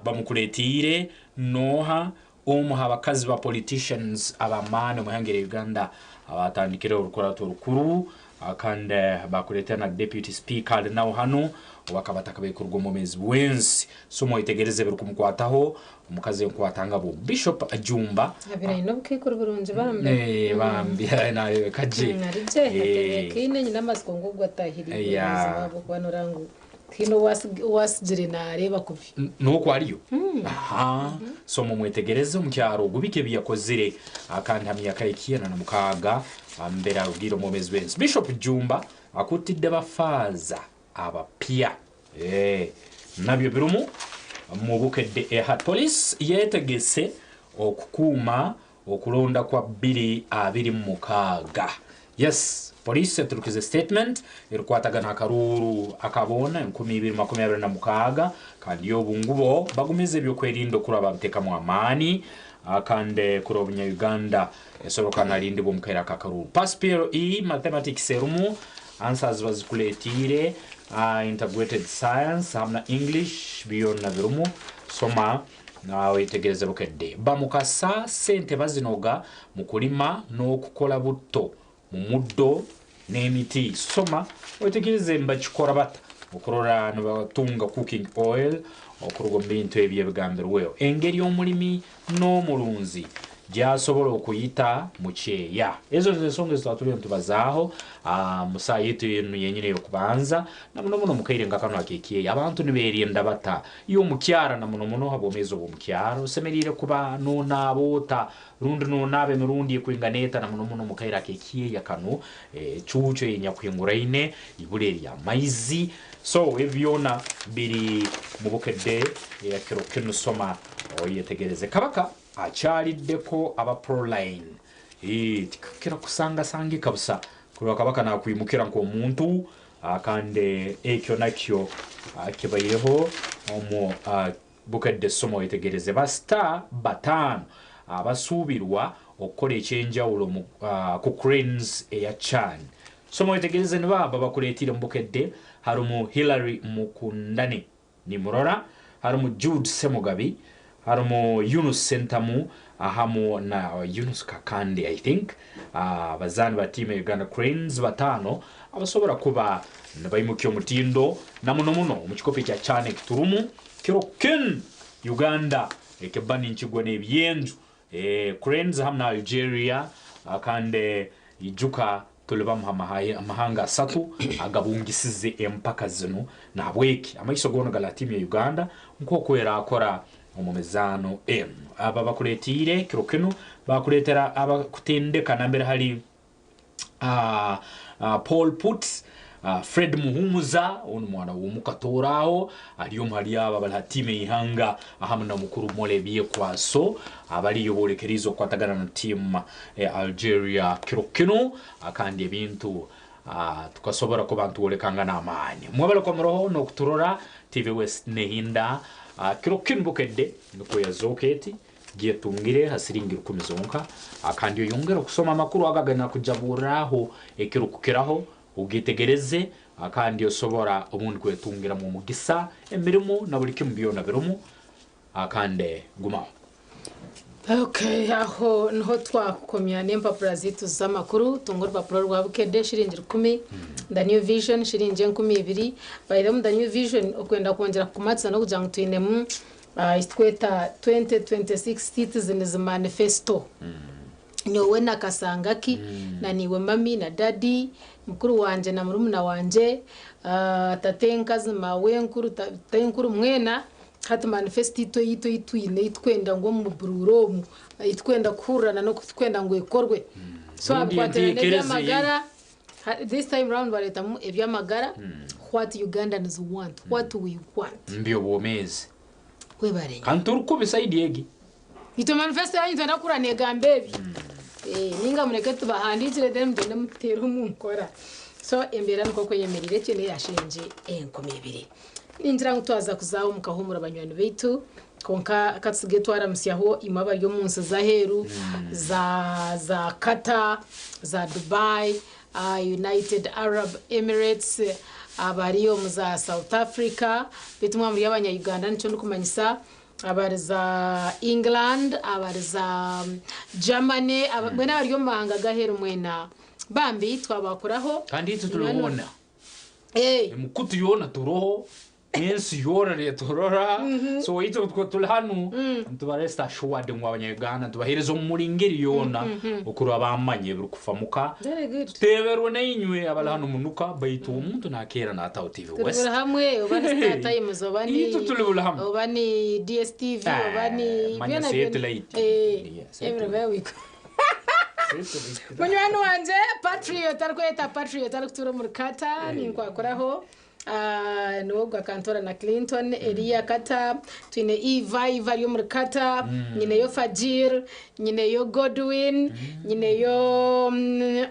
bamukuletiire noha Omu ha bakazi ba politicians ab'amaani omu ihanga erya Uganda abatandikireho orukurato orukuru kandi bakureetera na Deputy Speaker ali nawe hanu owakaba atakabaire kuruga omu bwomeezi bw'ensi. So mwetegereze ebirikumukwataho, omukazi enkwatangabo Bishop Jumba. Abaire aine obukaikuru burungi bambi. Eh, bambi nayebeka gye. Ari gye, atebeekaine nyine amatsiko ngu ogwo atahiriirwe omuzi waabo kuba noreeba ngu Tihaine ou atsigire naareeba kubi. N'oku ariyo. Aha. So mumwetegereze omu kyaro ogu biki ebi yakozire kandi ha myaka 96 mbere arugiire omu bwomeezi bw'ensi. Bishop Jumba akutidde bafaaza abapya. Eh, nabyo birimu mu Bukedde eha. Police yetegese okukuuma okulonda kwa 2026. Yes. Poliisi eturukize statement erukukwatagana ha karuuru aka boona 2026 kandi obu ngubo bagumize ebyokwerinda okuraba babitekamu amaani kandi kurora obunya-Uganda esorokana alindibwa omu kaire aka karuuru. Pass PLE Mathematics erumu answers bazikuletiire, Integrated Science hamu na English byona birumu. Soma oyetegereze Bukedde. Bamukasa sente bazinoga mu kulima n'okukora butto mu muddo n'emiti. Soma oyetegereze nibakikora bata okurora nibatunga cooking oil okuruga omu bintu ebi ebigambirweho. Engeri omulimi n'omurunzi gyasobora okuyita mu kyeya. Ezo nizo ensonga ezi twaba turiyo nitubazaaho mu saaha yaitu enu yenyini ey'okubanza, na muno muno omu kaire nka kanu ak'ekyeya. Abantu nibeerinda bata? Iwe omu kyaro na muno muno ha bwomeezi obw'omu kyaro, osemeriire kuba nonaaba ota rundi nonaaba emirundi ekwingana eta na muno muno omu kaire ak'ekyeya kanu, ecuucu eyenyakuhinguraine, ibura ery'amaizi. So ebi byona biri mu Bukedde eya kiro kinu soma oyetegereze. Kabaka akyaliddeko aba Proline. Hii, tikikira kusangasangika busa kurora Kabaka nakwimukira nk'omuntu kandi ekyo nakyo kibaireho omu Bukedde soma oyetegereze. Ba star bataano abasuubirwa okukora eky'enjawulo omu ku Cranes eya CHAN. Soma oyetegereze nibo aba bakuleetiire omu Bukedde harumu Hillary Mukundane Nimurora, harimu Jude Ssemugabi, harimu Yunus Ssentamu ahamu na Yunus Kakande I think, abazaani ba tiimu ya Uganda Cranes bataano abasobora kuba nibaimukya omutindo na muno muno omu kikopo ekya CHAN ekiturumu kiro kinu Uganda ekibba ninkigwa n'ebyenju Cranes hamu na Algeria kandi ijuka Tuli bamu ha mahanga asatu agabungisize empaka zinu, nahabweki amaiso goona gali ha tiimu ya Uganda nk'oku erakora omu mizaano enu. Aba bakuletiire kiro kinu bakuleetera abakutendeka nambere hali Paul Putz, Fred Muhumuza, onu mwana w'omuka Tooro aho, ali omu hali abo abali ha tiimu ey'ihanga ahamu na mukuru Morley Byekwaso abaliyo bolekeriize okukwatagana na tiimu ya Algeria kiro kinu kandi ebintu tukasobora kuba nitwolekangana amaani. Mwebale kuba muroho n'okuturora TV West nehinda kiro kinu Bukedde nukwo yazooka eti gyetungire ha siringi rukumi zonka kandi oyongere okusoma amakuru ago aganakujaburraho ekirukukiraho ogetegereze kandi osobora obundi kwetungiramu omugisa emirimo na buli kimu byona birumu kandi gumaho. Okay, aho niho twakukomya n'empapura zaitu z'amakuru. Tunga orupapura rwa Bukedde shiringi rukumi, The New Vision shiringi 2000. By the way, The New Vision okwenda kwongyera kukumatiza n'okugira ngu twinemu eki tukweta 2026 Citizens Manifesto. Nyowe na Kasangaki na naiwe mami na dadi, mukuru wangye na murumuna wangye, tatenkazi, maawenkuru, tatenkuru mwena Hati manifesito itwe eyaitu ei twine ei tukwenda ngu omu buruuru omu ei tukwenda kuhurira na n'oku tukwenda ngu ekorwe. So aha Rundi bikwatiraine enteekereza n'eby'amagara, this time round bareetamu eby'amagara, what Ugandans want, what we want. Mbi obwomeezi. Webare nnyo. Kandi torikubi side egi. Itwe manifesito yanyu nitwenda kuhurira negamba ebi. Ninga mureke tubahandiikire then mugyende muteere omu nkora. So embeera nikwo oku eyemereire etyo n'eya shiringi 2000. Ningira ngu twaza kuza omu kahuumuro banywani baitu, kwonka ka tutsige twaramutsyaho imwe abari omu nsi z'aheeru, za za Qatar, za Dubai, United Arab Emirates, abari omu za South Africa, beitu mwaba muri abanya-Uganda nikyo ndikumanyisa, abari za England, abari za Germany, mbwenu abari omu mahanga g'aheeru mwena bambi twabakuraho. Kandi itwe turi hoona. Emikutu yoona turoho, ensi yoona neturora, so itwe turi hanu nituba rest assured ngu abanya-Uganda nitubaheereza omu ngeri yoona okurora bamanya ebirikufamuka. Very good. Tuteeberwe nainywe abari hanu munuka baitu omuntu nakeera naataho TV Turi West. buri hamwe oba ni Star Times oba ni Itwe turi buri hamwe. oba ni DSTV oba ni Manya byona byona. satellite. Yeah, satellite. Everywhere we go. Munywani wangye Patriot arikweyeta Patriot arikutuura omuri Qatar ninkwakuraho. Niwe ogwo akantoora na Clinton, Eliya Kata, twine Eva, Eva ari omuri Kata, nyineyo Fajir, nyineyo Godwin, nyineyo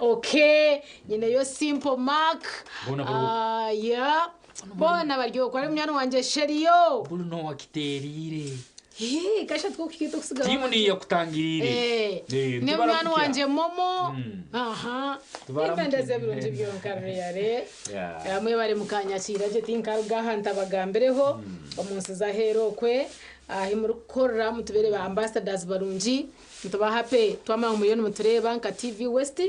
Ok, nyineyo Simple Mark. Boona bari okwo. Yeah. Boona bari okwo. Hariyo munywani wangye Shelio. Buri n'owakiteereire. Hii, kasha twokukita okusigaho. Tiimu niyo yakutangiriire. Eh, Eh, ne tubara munywani kutya. wangye Momo. Aha. Tubara Ebendeza mukye. ebirungi byonka rureyare. Yeah. Mwebare mukanyakiira gye tinkaruga aha ntabagambireho omu nsi z'aheeru okwe ahi murikukorera mutubere ba ambassadors barungi nituba happy twamanya ngu muriyo nimutureeba nka TV West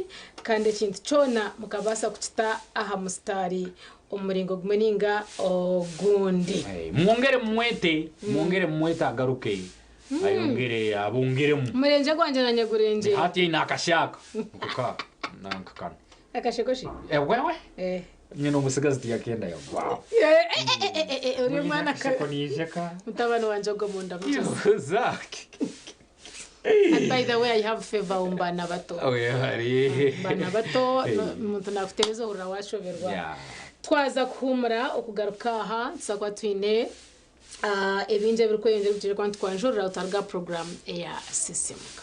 kandi ekintu kyona mukabaasa kukita aha musitaari omu muringo gumwe ninga ogundi. Mwongere mumwete, mwongere mumwete agaruke ayongere abongeremu. Omurengye gwangye nanye gurengye. Hati aine akashaaka nkuka nanka kanu. Akashekoshi? Wewe? Eh. Nyine omusigazi tiyakenda yagwaho. Ori omwana Akasheko nijeka. Mutabani wangye ogwo munda mukizi. Zaki. And by the way, I have favor omu baana bato. Webare. Baana bato, Hey. omuntu nakuteereza ohurira washoberwa. Yeah. Twaza kuhuumura okugaruka aha nituza kuba twine ebingi ebirikweyongyera ebitwire kuba nitwanjurira otaruga puroguraamu eya Sisimuka.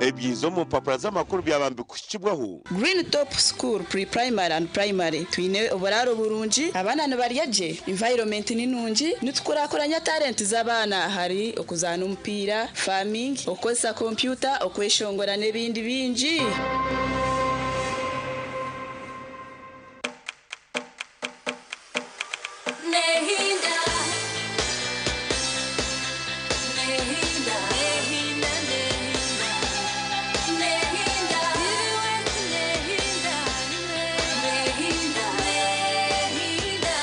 Ebyiza omu mpapura z'amakuru byaba nibikuhikibwaho. Green Top School Pre-Primary and Primary twine oburaaro burungi, abaana nibarya gye, environment ni nungi, nitukurakuranya talent z'abaana ahari okuzaana omupiira, farming, okukozesa kompyuta, okweshongora n'ebindi bingi. Nehinda, nehinda, nehinda, nehinda, nehinda, nehinda, nehinda.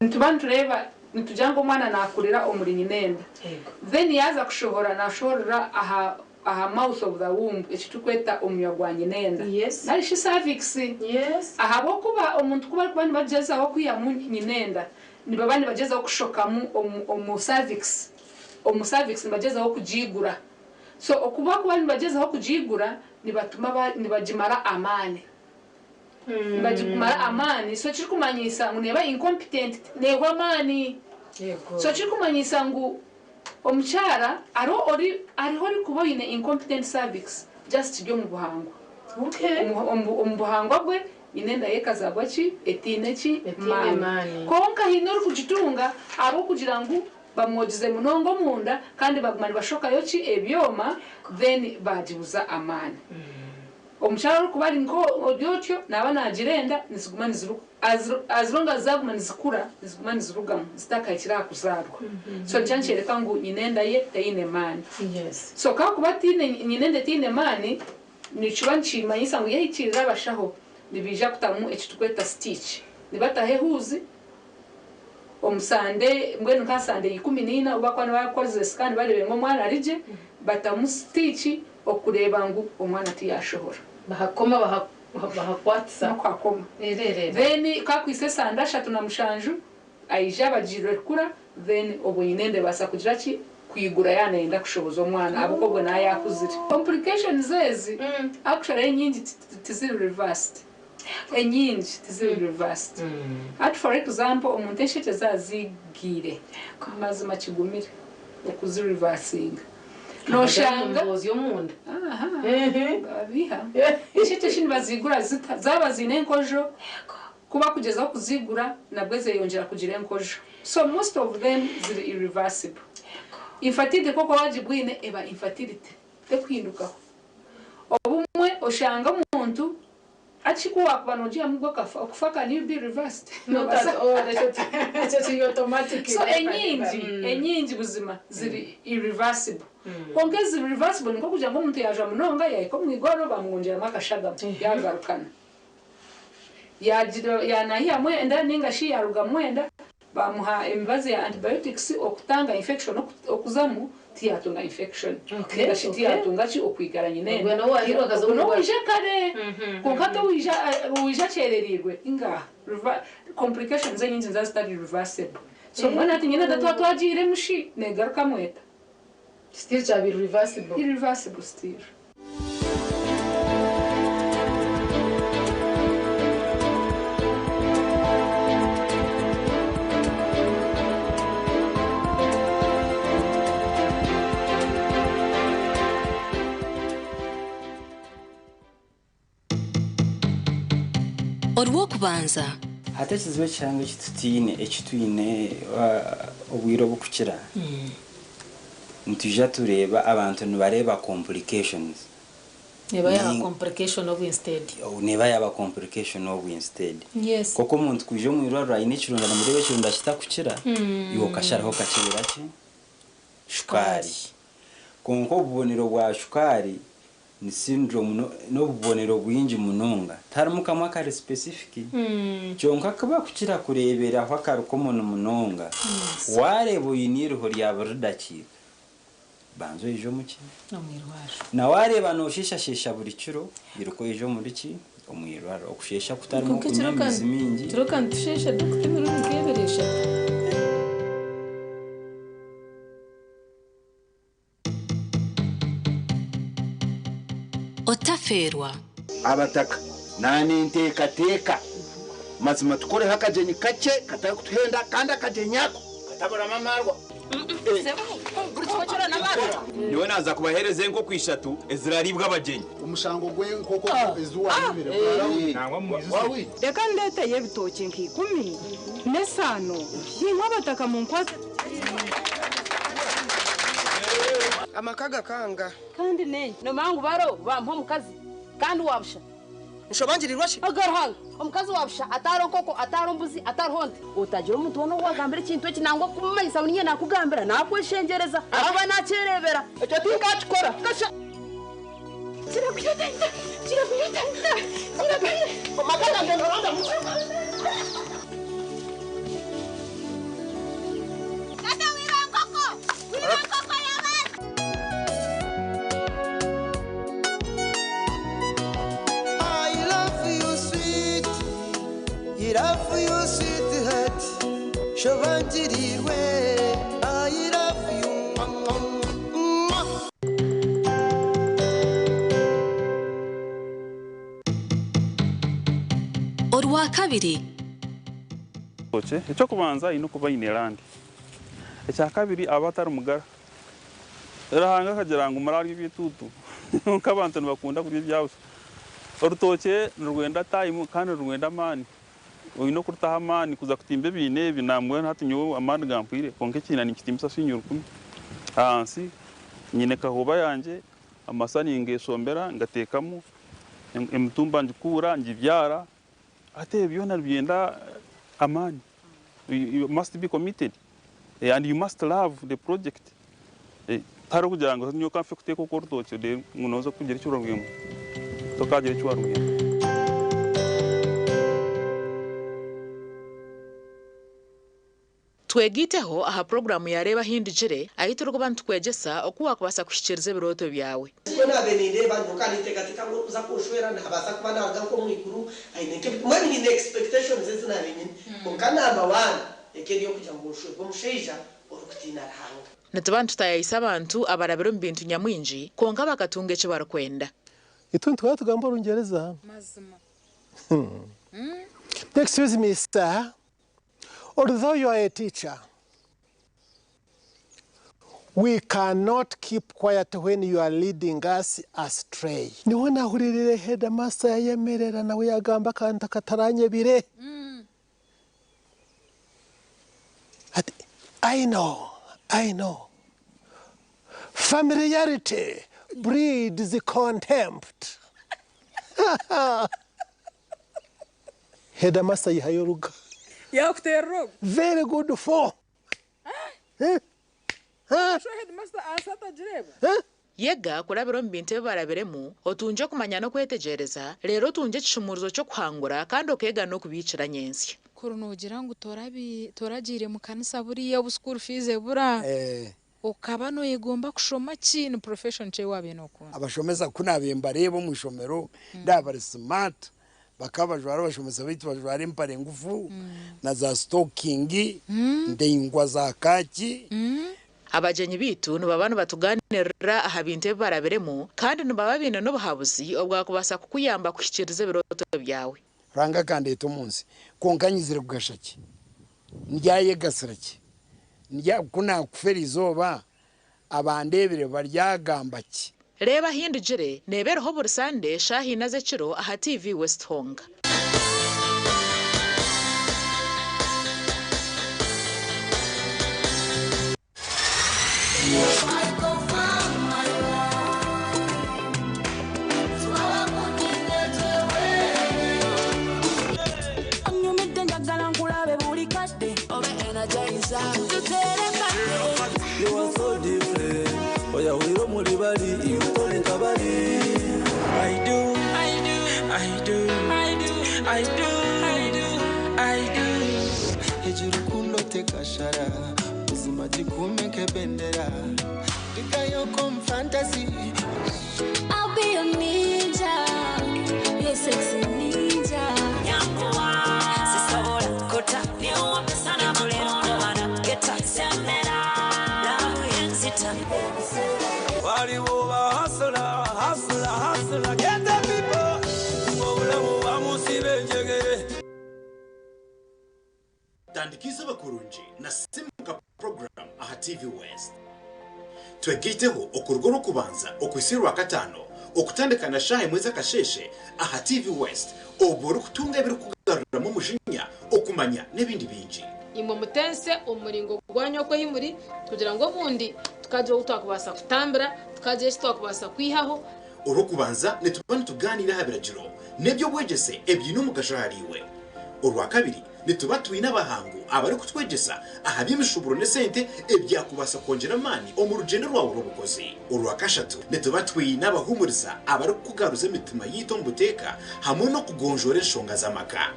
Nituba nitureeba nitugira ngu omwana naakurira omuri nyinenda then yaaza kushohora naashohorera aha aha mouth of the womb eki turikweta omunywa gwa nyinenda nari shi cervix ahabw'okuba omuntu ku barikuba nibagyezaho kwihamu nyinenda nibaba nibagyezaho kushokamu omu omu cervix omu cervix nibagyezaho kugiigura so okuba kuba nibagyezaho kugiigura nibatuma ba nibagimara amaani. Nibagimara amaani so ekirikumanyisa ngu neeba incompetent neehwa amaani so ekirikumanyisa ngu omukyara hariho ori hariho orikuba oine incompetent cervix just kiri omu buhangwa Omu omu omu buhangwa bwe nyine enda ye ekazaarwa ki etaine ki Etaine maani maani. kwonka haine orikugitunga ahabw'okugira ngu bamwogize munonga omunda kandi baguma nibashokayo ki ebyoma then baagibuza amaani. Omukyara orikuba ari nka ori otyo naaba naagira enda niziguma niziruga as long as zaaguma nizikura niziguma nizirugamu zitakahikire aha kuzaarwa. So nikyo nikyoreka ngu nyina enda ye teine maani. So ku arikuba ataine nyina enda etaine maani nikiba nikimanyisa ngu yahikiirira abashaho nibaija kutamu eki turikweta stitch. Nibataho ehuuzi omu sande mbwenu nka aha sande ya 14 obu barikuba nibakozire scan bareebe ngu omwana ari gye batamu stitch okureeba ngu omwana tiyashohora. Bahakoma bahakwatisa. N'okuhakoma. Then ku akwitse esande 37 aija abagiirwe kukura then obwo nyina enda ebaasa kugira ki? Kwigura yaaba nayenda kushohoza omwana ahabw'okuba obwo naaba yaakuzire. Complications ezi actually enyingi tiziri reversed. Enyingi tiziri reversed. Hati for example omuntu enshekye zaaba ziigiire mazima kigumire okuzi reversinga. Noshanga Aha, babiiha. Enshekye shi nibaziigura zita? Zaaba ziine enkojo, ku barikugyezaho kuzigura nabwo zeyongyera kugira enkojo. So most of them ziri irreversible. Infertility ku orikuba wagibwine eba infertility, tekuhindukaho. Obumwe oshanga omuntu hati shi ku waakuba noogihamu gwe okafa, okufa can you be reversed? Not at all, ekyo kiri automatic. So enyingi, enyingi buzima ziri irreversible. Kwonka eziri reversible ni nk'okugira ngu omuntu yaajwa munonga yaahika omu igwaro bamwongyeramu akashagama yaagarukana. Yaagira yaanayihamu enda nainga shi yaarugamu enda, baamuha emibazi ya antibiotics okutanga infection okuzamu, tiyaatunga infection nainga shi tiyaatunga ki okwigara nyina enda. Ogwo n'owaija kare kwonka hati owaija owaija akyerereirwe inga complications enyingi niziba zitari reversible. So mbwenu hati nyina enda twaba twagiiremu shi neegarukamu eta? Still kyabaire irreversible. Irreversible still. Orw'okubanza. Hati ekizibu ekihango eki tutaine, eki twine obwire obukukira, nitwija tureeba abantu nibareeba complications. Neeba yaaba complication obwo instead. Neeba yaaba complication obwo instead. Yes. Nk'oku omuntu kwija omu irwariro aine ekironda nimureeba ekironda kitakukira, iwe okasharaho okakyebera ki? Shukaari. Kwonka obubonero bwa shukaari Ni syndrome n'obubonero bwingi munonga. Tiharimu kamwe akari specific. Kyonka ku bakukira kureeberaho akari common munonga, waareeba oine eiriho rya buri dakiika, banza oije omu ki? Na waareeba noosheeshasheesha buri kiro, iruka oije omuri ki? Omu irwariro. Okusheesha kutarimu Kwonka okunywa ekiro ka amaizi maingi. ekiro ka nitusheesha dokita emirundi nk'ebiri eshatu. Otafeerwa. Abataka naninteekateeka mazima tukoreho akagyenyi kakye katarikutuhenda kandi akagyenyi ako kataburamu amaarwa. Nyowe naaza kubaheereza enkoko ishatu eziraariibwe abagyenyi. Omushango gw'enkoko ezi waayibire gwarahwire. Reka ndeeteyo ebitookye nka ikumi n'esaano, naimwe abataka munkwatse tugyende. Amaka gakanga. Kandi nenye nomanya ngu baro bampa omukazi kandi wa busha. Nshobangirirwa shi? Oga Ruhanga, omukazi wa busha atariho nkoko, atariho mbuzi, atariho nte. Otagira omuntu woona ou wagambira ekintu eki nangwa kumumanyisa ngu niinye naakugambira, naakweshengyereza ahakuba naakyereebera. Ekyo tinkakikora. Kasha. I love you sweet, I love you sweetheart, shobangirirwe. I love you. Mwah, mwah, mwah. Orwakabiri. Eky'okubanza aine okuba aine land. Ekyakabiri abe atari mugara. Ruhanga akagira ngu murarya eby'etuutu kwonka abantu nibakunda kurya ebya busha. Orutookye nirwenda time kandi nirwenda amaani. Oine okurutaho amaani kuza kutimba ebiina ebi nambwenu hati nyowe amaani gampwire kwonka ekiina ninkitimbisa siringi rukumi. Ahansi nyine kahooba yangye, amasa ningeshombera ngateekamu, emitumba ngikuura ngibyara. Hati ebyo byona nibyenda amaani. You must be committed and you must love the project. Tihariho kugira ngu nyowe ka nfe kuteeka oku orutookye reero ngu nooza kugira eki orarugemu. Tokaagira eki warugemu. Twegaiteho aha puroguraamu ya Reeba Ahindugire ahu turikuba nitukwegyesa oku waakubaasa kuhikiiriza ebirooto byawe. Nikwo naabaire nindeeba, nyowe nkaba ninteekateeka ngu orikuza kunshwera naabaasa kuba naaruga nk'omu iguru, aine nk'ebi, mbwenu nyine expectations ezi naabaire nyine. Kwonka number one ekaba eri ey'okugira ngu nshwerwe omushaija orikutiina Ruhanga. Nituba nitutaayaayisa abantu abarabire omu bintu nyamwingi kwonka bakatunga eki barikwenda. Itwe nituhora tugamba Orungyereza. Excuse me, sir. Although you are a teacher, we cannot keep quiet when you are leading us astray. Niho nahuririire headmaster yayemerera nawe yagamba akantu akataranyebire. Ati, I know, I know. Familiarity breeds contempt. Headmaster yihayo oruga. Yakuteerera ogwo. Very good for. Sho headmaster aasa atagireeba. Yega kurabira omu bintu ebi barabiremu, otungye okumanya n'okwetegyereza, reero otungye ekishumuurizo ky'okuhangura kandi okeega n'okubiikira nyentsya. Kuri noogira ngu toragiire mu kanisa buriya obu school fees ebura, okaba nooyegomba kushoma ki? Ni profession ki ei waabaire nookunda? Abashomesa ku naabaire mbareeba omu ishomero, ndaaba bari smart, bakaba bajwara abashomesa baitu bajwara empare ngufu na za sitokingi ndaingwa za kaaki. Abagyenyi baitu nibaba nibatugaaniirira aha bintu ebi barabiremu kandi nibaba baine n'obuhabuzi obwakubaasa kukuyamba kuhikiiriza ebirooto byawe. Ruhanga akandeeta omu nsi, kwonka nyizire kugasha ki? Ndyayegasira ki? Ku naakufa eriizooba, abandeebire baryagamba ki? Reeba Ahindugire neeba eriho buri Sande shaaha ina z'ekiro aha TV West Honga. Onyumidde njagala nkulabe buli kadde obe energizer tuterekane. You are so different. Oyawulira omuli bali, iwe toli kabali. I do, I do, I do, I do, I do, I do, I do. Egi rukundo tekashara buzima gikume nk'ebendera ndikayoko mu fantasy. I'll be your ninja, your sexy ninja. Sisobola kota niwambe sana makono geta semera love yenzita. Waliwo ba hustler, hustler, hustler, get the people. Obulamu bamusiba enjegere. Tandikiza abakurungi na Simuka program aha TV West. Twegaiteho okuruga orw'okubanza okuhitsya orwakataano okutandika na shaaha emwe z'akasheeshe aha TV West obwo orikutunga ebirikukugaruramu omujinya, okumanya n'ebindi bingi. Imwe mutense omu muringo gwanyu oku ei muri, kugira ngu obundi tukagira obu twakubaasa kutambira, tukagira eki twakubaasa kwihaho. Orw'okubanza nituba nitugaaniira aha biragiro n'eby'obwegyese ebiine omugasho ahariiwe. Orwakabiri nituba twine abahangu abarikutwegyesa aha by'emishuuburo n'esente ebyakubaasa kwongyera amaani omu rugyendo rwawe rw'obukozi. Orwakashatu nituba twine abahuumuriza abarikukugaruza emitima yaitu omu buteeka hamwe n'okugonjoora enshonga z'amaka.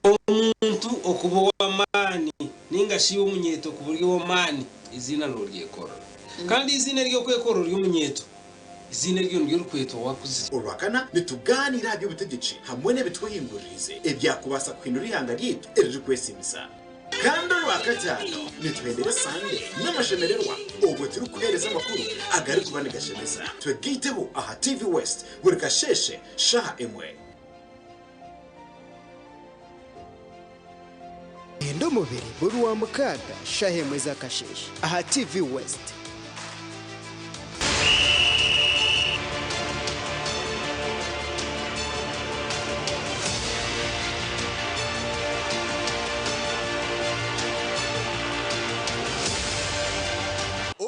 Omuntu okuba ow'amaani nainga shi iwe omunyeeto okuba ori ow'amaani, eiziina nooryekorera. Kandi eiziina ery'okwekorera ori omunyeeto, eiziina eryo niryo orikwetwa waakuzire. Orwakana, nitugaaniira aha by'obutegyeki hamwe n'ebitwehinguririize ebyakubaasa kuhindura eihanga ryaitu eririkwesiimisa. Kandi Orwakataano, nituhendera esande n'amashemererwa obwo turikuheereza amakuru agarikuba nigashemeza. Twegaiteho aha TV West buri kasheeshe shaaha emwe. Henda omubiri buri Rwamukaaga shaaha emwe z'akasheeshe aha TV West.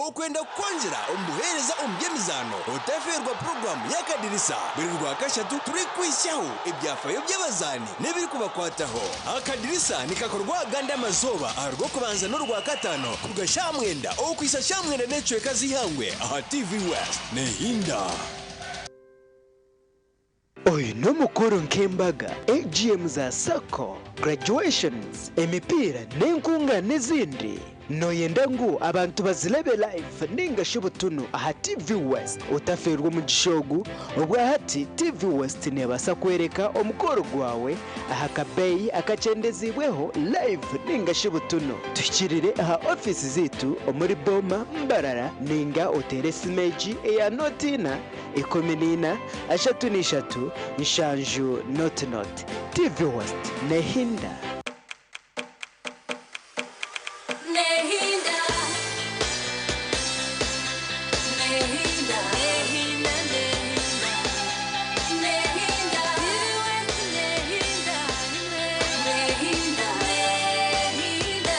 Okwenda kukwongyera omu buheereza omu by'emizaano, otafeerwa puroguraamu y'Akadirisa buri Rwakashatu turikuhitsyaho ebyafayo by'abazaani n'ebirikubakwataho. Akadirisa nikakorwa agandi amazooba aha Rwokubanza n'Orwakataano kuruga shaaha mwenda okuhitsya shaaha mwenda n'ekicweka z'eihangwe aha TV West. Nehinda. Oine omukoro nk'embaga, AGM za sacco, graduations, emipiira n'enkungaana ezindi? Noyenda ngu abantu bazirebe live ninga shi butunu aha TV West? Otafeerwa omugisha ogu, obwahati TV West nebaasa kworeka omukoro gwawe aha kabeeyi akakyendeziibweho live ninga shi butunu. Tuhikirire aha ofiisi zaitu omuri Boma, Mbarara ninga oteere esimu egi eya nooti ina, 14, 33, 70 0 0. TV West nehinda. Nehinda. Nehinda. Nehinda, nehinda. Nehinda. Nehinda. Nehinda. Nehinda.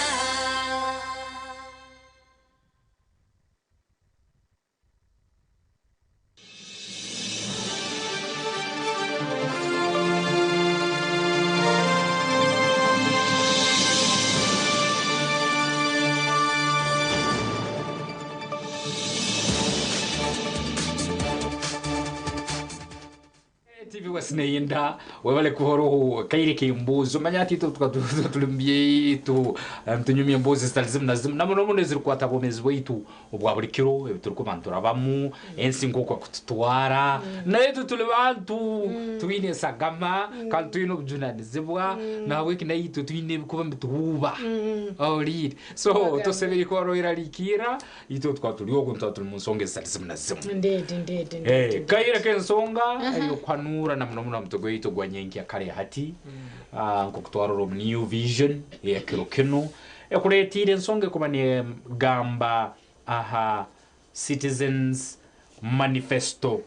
Dorcas Neyinda webale kuhoroho kaire k'embuuzi omanya hati itwe tuka turi mu byaitu nitunyumya embuuzi zitari zimwe na zimwe na muno muno ezirikukwata bwomeezi bwaitu obwa buri kiro ebi turikuba niturabamu ensi nk'oku ekututwara naitwe turi bantu twine esagama kandi twine obujunanizibwa nahabweki naitwe twine ebikuba nibituhuuba ohuriire so tosemereire kuba noyerarikirra Itwe tukaba turi okwo nituba turi mu nsonga ezitari zimwe na zimwe. Indeed, indeed, indeed. Eh, kaire k'ensonga ey'okuhanuura na muno muno aha mutwe gwaitu ogwa nyenkya kare hati ah, nk'oku twarora omu New Vision ey'ekiro kinu ekureetiire ensonga ekuba negamba aha Citizens Manifesto.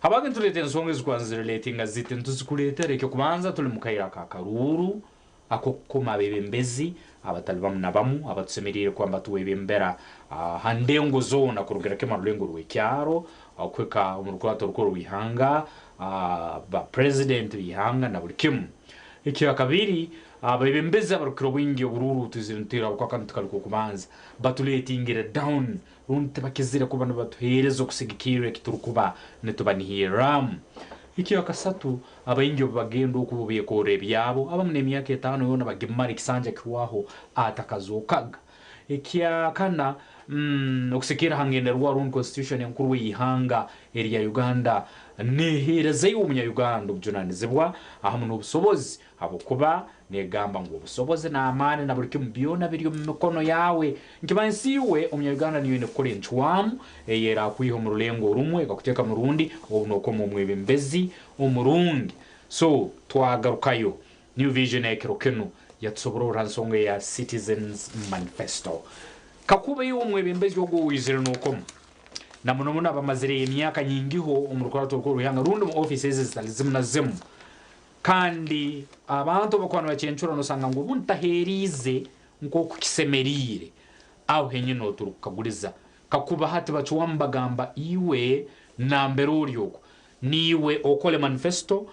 Habwaki nitureeta ensonga ezikuba nizirelatinga ziti? Nituzikureetera eky'okubanza turi mu kaire ak'akaruuru ak'okukoma abeebembezi abatali bamu na bamu abatusemeriire kuba nibatwebembera ha ndengo zoona kurugira kimwe ha rulengo rw'ekyaro kuhika omu rukurato orukuru rw'ihanga, ba purezidenti b'ihanga na buli kimu. Ekyakabiri, abeebembezi abarukukira obwingi oburuuru twizire nituteeraho akantu tikari k'okubanza batuletingire down Rundi tibakizire kuba nibatuheereza okusigikirra eki turukuba nitubanihirramu. Ekyakasatu, abaingi obu bagenda oku bo bekorra ebyabo, abamu n'emyaka etaano yoona bagimara ekisanja kihwaho atakazookaga. Ekyakana, okusigikirra ha ngenderwaho rundi constitution enkuru ey'ihanga erya Uganda neheereza iwe omunya-Uganda obujunanizibwa ahamu n'obusobozi Habwokuba negamba ngu obusobozi n'amaani na buli kimu byona biri omu mikono yaawe. Nikimanyisa iwe Omunya-Uganda niiwe oine kukora encwamu ey'erakwiha omu rulengo orumu ekakuteeka mu rundi obu nokoma omwebembezi omurungi. So twagarukayo, New Vision ekiro kinu yatusobororra ha nsonga eya Citizens Manifesto. Kakuba iwe omwebembezi ogu owaizire nokoma, na muno muno abamazireyo emyaka nyingiho omu rukurato orw'ihanga rundi omu ofiisi ezi ezitali zimu na zimu, Kandi abantu obu bakuba nibacencura nosanga ngu obundi taheeriize nk'oku kisemeriire. Aho henyini oturikukaguliza, kakuba hati bacwamu bagamba iwe nambere ori okwo, niiwe okole manifesto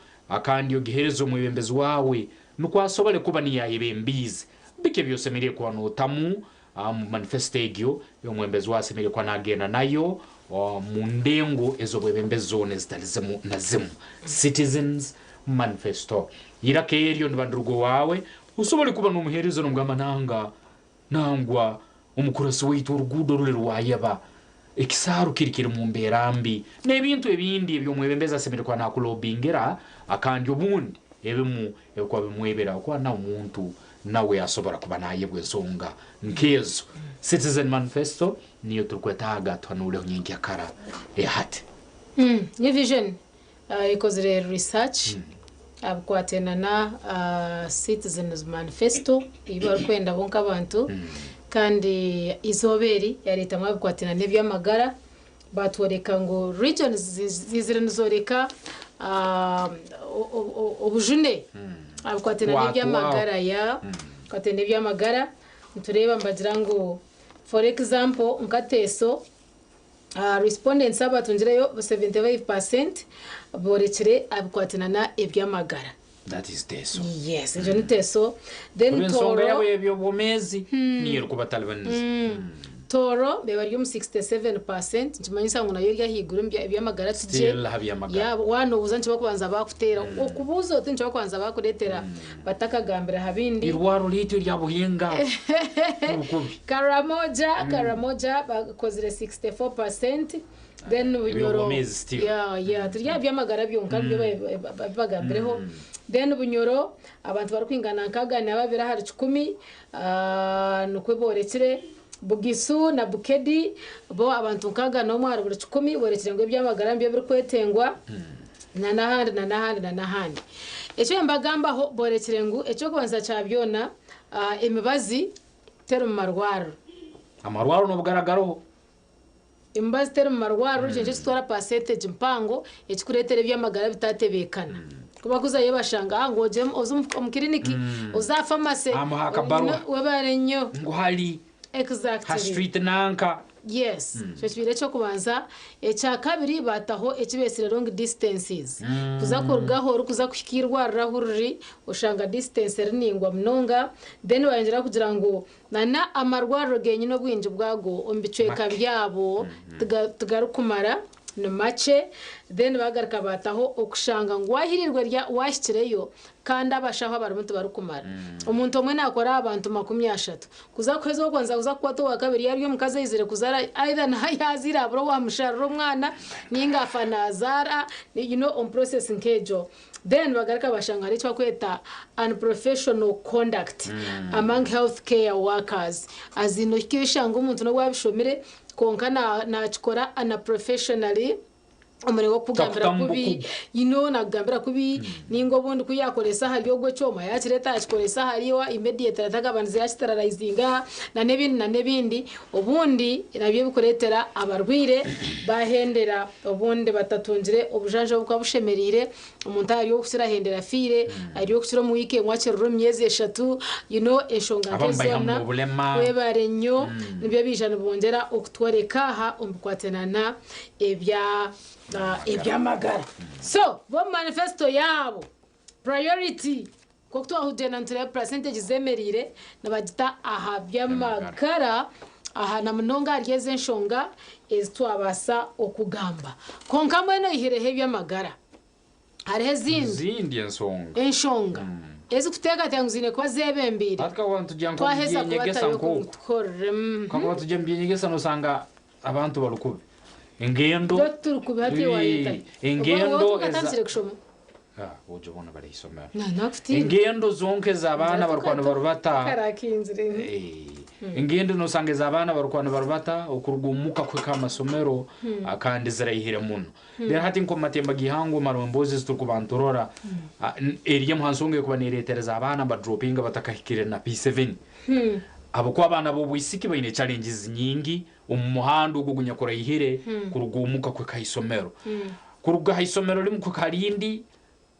kandi ogihereze omwebembezi waawe nukwo asobole kuba niyo ayebembiize. Biki eby'osemeriire kuba notamu omu manifesto egyo ey'omwebembezi waawe asemeriire kuba nagenda nayo omu ndengo ez'obwebembezi zoona ezitali zimu na zimu? Citizens Manifesto. Iraka eryo niba niruga owaawe, osobole kuba n'omuheereza n'omugamba nanga, nangwa omukurasi waitu oruguudo ruli rwayeba, ekisaaru kiri kiri mu mbeera mbi, n'ebintu ebindi eby'omwebembezi asemeriire kuba nakulobingira kandi obundi ebimu ebikuba bimwebere ahabw'okuba nawe muntu nawe asobora kuba nayebwa ensonga nk'ezo. Citizen Manifesto niyo turukwetaaga tuhanuuleho nyenkyakara ehati. New Vision ekozire research abikwataine na Citizens Manifesto ei barikwenda bo nk'abantu kandi eizooba eri yareetamu abikwataine n'eby'amagara batworeka ngu regions ziizire nizooreka obujune abikwataine n'eby'amagara ya abikwataine n'eby'amagara nitureeba nibagira ngu for example nka Teso Respondents abatungireyo 75% borekire abikwatana na ebyamagara. That is Teso. Yes, egyo ni Teso. Then Kuba ensonga Toro. yabo y'eby'obwomeezi niyo erikubatalibaniza. Toro beba eri omu 67% nikimanyisa ngu nayo eri ahaiguru omu byamagara tigye. Still aha byamagara. Yeah, waaba nobuuza nikibakubanza bakuteera. Okubuuza oti nikibakubanza bakureetera batakagambire aha bindi. Irwaro ryaitu erya Buhinga obukubi. Karamoja, Karamoja bakozire 64% then Bunyoro Eby'obwomeezi still. Yeah, yeah, tiri aha by'amagara byonka nibyo bagambireho. Then Bunyoro abantu barikwingana nkaga na babiri ahari kikumi nikwo borekire. Bugisu na Bukedi bo abantu nkaga n'omwe ahari buri kikumi borekire ngu eby'amagara nibyo birikwetengwa. Na n'ahandi na n'ahandi na n'ahandi. Eki mbagambaho borekire ngu eky'okubanza kya byona emibazi teri mu marwariro. Amarwariro n'obu garoho. Emibazi teri mu marwariro ekyo nikyo kitwara percentage mpango ekikureetera eby'amagara bitatebeekana. Ku bakuzayo bashanga ngu ogyende oze omu kiriniki, oze aha pharmacy, Bamuha akabaruha. Webare nnyo. Ngu hari. Exactly. Ha street nanka. Yes, ekyo kibaire eky'okubanza. Ekyakabiri baataho eki beetsire long distances. Kuza kuruga ahu orikuza kuhika eirwariro ahu riri, oshanga distance eri naingwa munonga. Then bayongyera kugira ngu na n'amarwariro genyine obwingi bwago omu bicweka byabo tigarikumara. Ni makye then bagaruka bataho okushanga ngu wahirirwe rya wahikireyo kandi abashaho abarimu tibarikumara. Omuntu omwe nakora aha bantu 30 kuza kuheza ow'okubanza kuza kukwata owakabiri yari omukazi aizire kuzaara either naha yazaire abura owamusharira omwana ninga afa nazaara you know omu process nk'egyo. Then bagaruka bashanga hariho eki barikweta unprofessional conduct among health care workers as in ohika oshanga omuntu n'obu abishomire Kwonka naakikora unprofessionally, omuringo gw'okukugambira Takutamu kubi, bukugu. you know, naakugambira kubi, ninga obundi ku yaakoresa ahari ogwo ekyoma yaakireeta yaakikoresa ahari iwe immediately atakabandize yaakiterarizinga na n'ebindi na n'ebindi. Obundi nabyo bikureetera abarwaire baahendera obundi batatungire obujanjabi obukuba bushemereire, omuntu ahari okukira ahendera afiire, ahari okukira omu wiiki emwe akirire omu myezi eshatu, you know, enshonga Abamu nk'ezo baihamu zoona. obulema. Webare nnyo, nibyo biija nibongyera okutworeka aha omu bikwatirana ebya eby'amagara. So, bo omu manifesto yaabo, priority, nk'oku twahugyenda nitureeba percentage zemereire, nibagita aha by'amagara, aha na munonga ahari ezi enshonga ezi twabaasa okugamba. Kwonka mbwenu oihireho eby'amagara, Hariho ezindi Ezindi ensonga. enshonga ezikuteekateeka ngu ziine kuba zeebembeire Hati kakuba nitugya nk'omu twaheza byenyegesa kubatayo nk'oku. kutukorera. Kakuba tugya omu byenyegesa nosanga abantu bari kubi. Engendo. Itwe turi kubi hati iwe waayetayo. Engendo Wowe okatandikire kushoma? Ah, bojo boona bari ah'eishomero. Na nakutiina. Engendo zonka ez'abaana barikuba nibarubata. Karakinzire. Engendo nosanga ez'abaana barikuba nibarubata okuruga omuka kuhika aha masomero kandi ziraihire muno. Reero hati nk'omu matemba g'eihangwe omara emboozi ezi turikuba niturora, eri emwe aha nsonga erikuba neereetereza abaana nibadropinga batakahikire na P7. Ahabw'okuba abaana b'obwisiki baine challenges nyingi omu muhanda ogu ogunyakuraihire kuruga omuka kuhika aha isomero. Kuruga aha isomero rimwe kuhika aha rindi,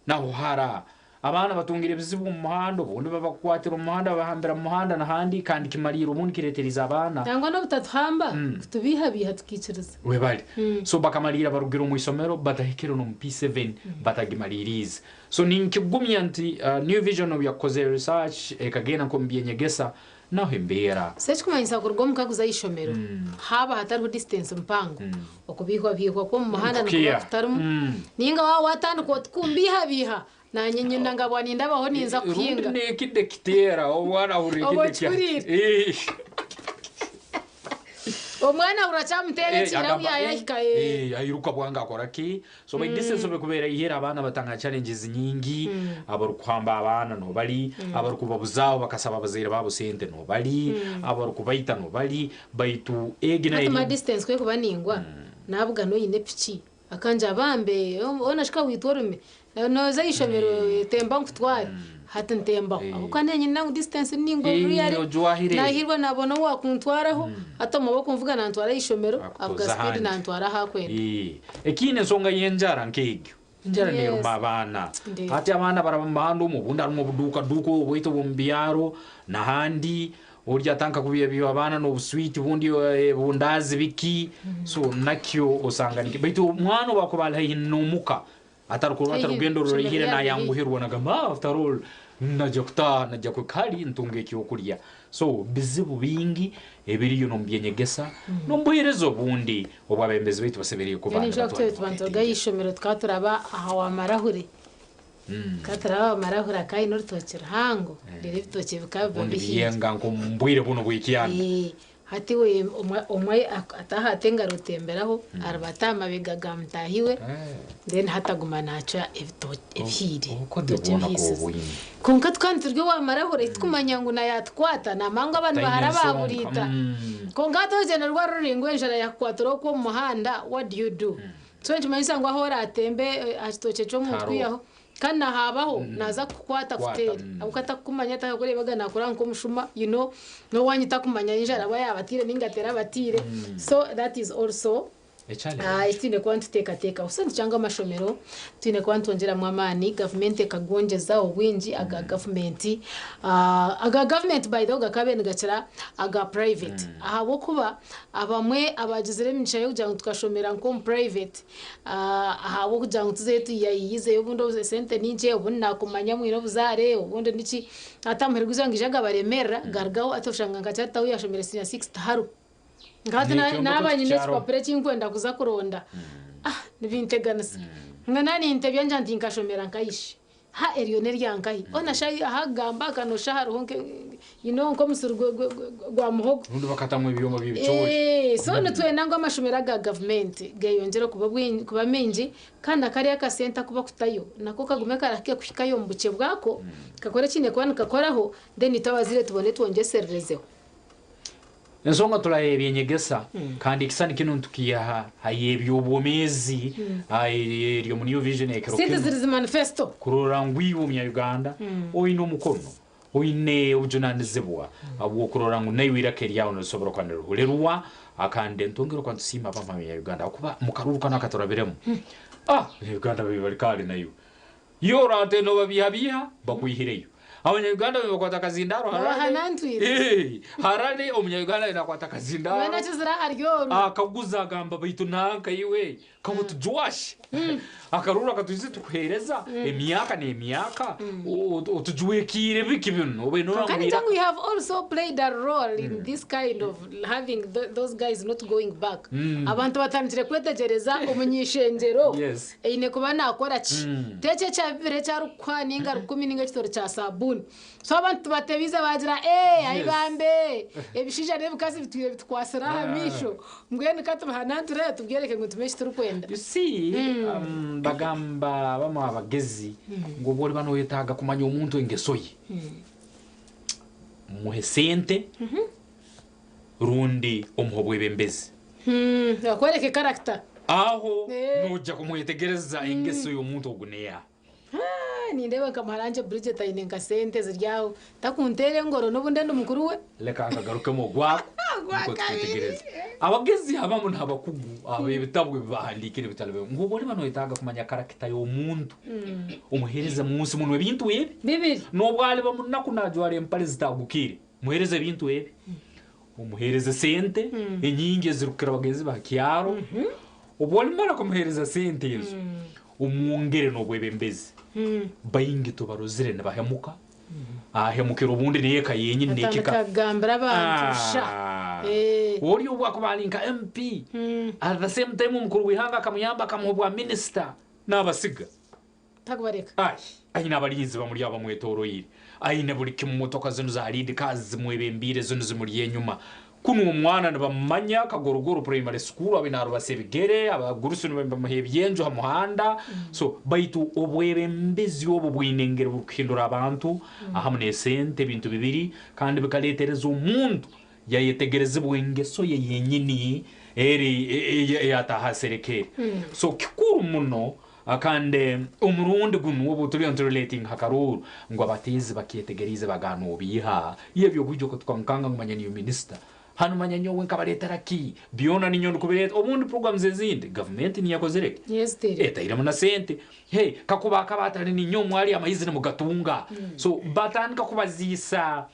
Naho hara, abaana batungire ebizibu omu muhanda, obundi babakwatira omu muhanda babahambira mu muhanda nahandi, kandi kimariire obundi kireeteriize abaana. Nangwa n'obutatuhamba, kutubeihabeiha tukaikiriza. Webale. So bakamariira barugire omu isomero batahikire n'omu P7 batagimariiriize. So ninkigumya nti New Vision obu yakukozire research ekagenda nk'omu by'enyegesa naho embeera. So ekikumanyisa kuruga omuka kuza aha ishomero haaba hatariho distance mpango, okubiihwabiihwa kw'omu muhanda nikuba kutarimu, nainga waaba waatandika oti kumbiihabiiha, naanye nyine ngabwa nindabaho ninza kuhinga. Rundi n'ekide kiteera obu arahurira Oba ekide kya. okihuriire. Omwana ahurira kyamuteera ekiina ahu yaayahika. Airuka bwangu akora ki? So by distance obu erikuba eraihire abaana batanga challenges nyingi, abarikuhamba abaana niho bari, abarikubabuzaaho bakasaba abazaire baabo sente niho bari, abarikubaita niho bari, baitu egi nayo Hati ma eri. distance ku erikuba ningwa, nabugana oine epiki akanja bambe hoona shi ka witwa orume, nooza aha ishomero temba nkutware, hati ntembaho ahabw'okuba niinyine ngu distance ni ningwa really, Ojwahire. nahirwa nabona owakuntwaraho, hati omwe ow'okunvuga nantwara aha ishomero, avuga Akutuuza speed ahandi. nantwara ahu akwenda. Ekindi ensonga y'enjara nk'egyo. Enjara neeruma abaana. Ndi. Hati abaana baraba omu muhanda omu, obundi harimu obuduuka duuka obwaitu obw'omu byaro n'ahandi, orya atanka kubihabiha abaana n'obuswiti obundi ebundaazi biki, so nakyo osanga niki baitu omwana obu akuba ari haihi n'omuka atarikuba Haihi, atarugendo ishomero ruraihire ryari haihi. nayanguhirwa nagamba ah after all Naija kutaaha, naija kuhika hari ntunge eky'okurya. So, bizibu bingi ebiriyo n'omu by'enyegesa n'omu buheereza obundi obu abeebembezi baitu basemeriire kuba Mbwenu nishusha nibatwara kutwire tuba nituruga aha ishomero tukaba turaba aha Wamarahure. Tukaba turaba aha Wamarahure akaba aine orutookye ruhango, reero ebitookye bikaba biba Obundi bihiire. biyenga nk'omu bwire bunu obw'ekyanda. Hati we omwe omwe ataaha ati engaro otemberaho aribata aha mabega ga mutaahi we then hati aguma naacwa ebitookye ebihiire Obukodyo ebitookye bwona ebihiisize. k'obwine. Kwonka tukaba niturya owamarahura titukumanya ngu na yaatukwata namanya ngu aba Taine nibahara nsonga. baaburiita. Kwonka hati orugyendo rwaba ruraingwa enjara yaakukwatira okwo omu muhanda what do you do? So nikimanyisa ngu ahu oraatembe aha kitookye ky'omuntu Tihariho. kwihaho Kandi na haabaho naaza kukukwata Kwata, akuteere ahabw'okuba atakukumanya takakureebaga naakura nk'omushuma you know n'owaanyu takumanya enjara aba yaabatiire nainga terabatiire so that is also A challenge. eki twine kuba nituteekateekaho. So nitukira ngu amashomero twine kuba nitwongyeramu amaani gavumenti ekagongyeza obwingi aga gavumenti. Aga gavumenti by the way gakaabaire nigakira aga private ahabw'okuba abamwe abaagizire emigisha y'okugira ngu tukashomera nk'omu private Ahabw'okugira ngu tuzeyo tuyiyayiyizeyo obundi esente ni nkye, obundi naakumanya mwine obuzaare, obundi niki, hati aha muheru gw'eizooba nigaija gabaremeerera garugaho hati oshanga nka kyarita ahu yaashomire siniya sikisi tihariho. Nka hati N'ekyombeko naaba nyine tikyariho. ekipapura eki nkwenda kuza kuronda, Ah, nibinteganisa nga nanintebya ngira nti nkashomera nkaishe ha eryo neryankahi ona sha ahagamba akanosha hariho you know nk'omusiri gwa muhogo. Rundi bakatamu ebyoma by'ebicoori. So nitwenda ngu amashomero aga gavumenti geyongyere kuba maingi, kandi akariya akasente aku bakutayo nako kagume karahike kuhikayo omu bukye bwako, kakore ekiine kuba nikakoraho, then itwe abazaire tubone twongyesererezeho. Ensonga turareeba enyegesa kandi ekisani kinu nitukiiha ha y'eby'obwomeezi eri omu New Vision ekiro kinu. Citizens Manifesto. Kurora ngu iwe omunya-Uganda oine omukono, oine obujunanizibwa bw'okurora ngu naiwe eiraka eryawe nirisobora kuba nirihurirwa. Kandi ntongere okuba nitusiima abamu abanya-Uganda ahakuba omu karuuru kanu akaturabiremu, abanya-Uganda babaire bari kare naiwe. Iwe oraate noobabiihabiiha bakwihireyo. Abanya-Uganda babaire bakwata akazindaaro Harare. Babahanantwire. Harare omunya-Uganda abaire nakwata akazindaaro. Mbwenu akizire ahari oru. Akaguza agamba baitu nanka iwe ka otujwashe. Akaruuru aka twizire tukuheereza emyaka n'emyaka otujwekiire biki binu obaire Kandi noorangwira. ngira ngu you have also played a role in this kind of having those guys not going back. Abantu batandikire kwetegyereza omuny'ishengyero eine kuba naakora ki. Ti ekyo ekya bibiri eki arikukuha nainga rukumi nainga ekitooro kya saabuuni. So abantu tubatebiize baagira ee ai bambe ebishaija n'ebikazi bitwire bitukwatsire aha maisho mbwenu ka tubihananture tubyereke ngu nitume eki turikwenda. You see, bagamba bamwe abagezi ngu obu oriba noyetaaga kumanya omuntu engeso ye, muhe sente rundi omuhe obwebembezi. Akworeke character. Aho noija kumwetegereza engeso y'omuntu ogu neeha. Nindeeba nka muharangye Bridget aine nka sente ziri aho takunteera engoro n'obundi ndi mukuru we. Leka nkagarukemu ogwako nikwo tukwetegereze. Abagezi abamu n'abakugu ab'ebitabu ebi bahandiikire bitari bimwe ngu obu oriba noyetaaga kumanya karakita y'omuntu, omuheereze munsi muno ebintu ebi. Bibiri. N'obu ariba munaku naajwara empare zitaagukiire, muheereze ebintu ebi. Omuheereze sente enyingi ezirikukira bagenzi be aha kyaro. Obu orimara kumuheereza sente ezo, omwongere n'obwebembezi. Baingi tubarozire nibahemuka, ahemukira obundi n'eka yenyini n'ekika. Atandika kugambira abantu sha. Ori obu akuba ari nka MP, at the same time omukuru w'eihanga akamuyamba akamuha obwa minisita, nabasiga. Takubareka. Ai, aine abarinzi bamuri aho bamwetoroire. Aine buri kimwe, motoka zinu za lead cars zimwebembiire zinu zimuri enyuma. Kunu omwana nibamumanya, Kagorogoro Primary School abe narubasa ebigere, abagurusi nibamuha ebyenju ha muhanda. So, baitu obwebembezi obu bwine engeri burikuhindura abantu ahamu n'esente, ebintu bibiri, kandi bikareetereza omuntu yayetegerezibwa engeso ye yenyini eri eyataaha aserekeere. So, kikuru muno Kandi omurundi gunu obu turiyo niturelatinga ha karuuru ngu abateezi bakyetegeriize bagaana obiiha ebyo okwija okatukankanga ngu manya niiwe minisita hanu manya nyowe nkabareetera ki byona ninyowe ndikubireeta obundi programs ezindi gavumenti niyo ekozire ki Niyo eziteire. etairemu na sente hey kakuba akaba atari ninyowe mwari amaizi nimugatunga so batandika kubaziisa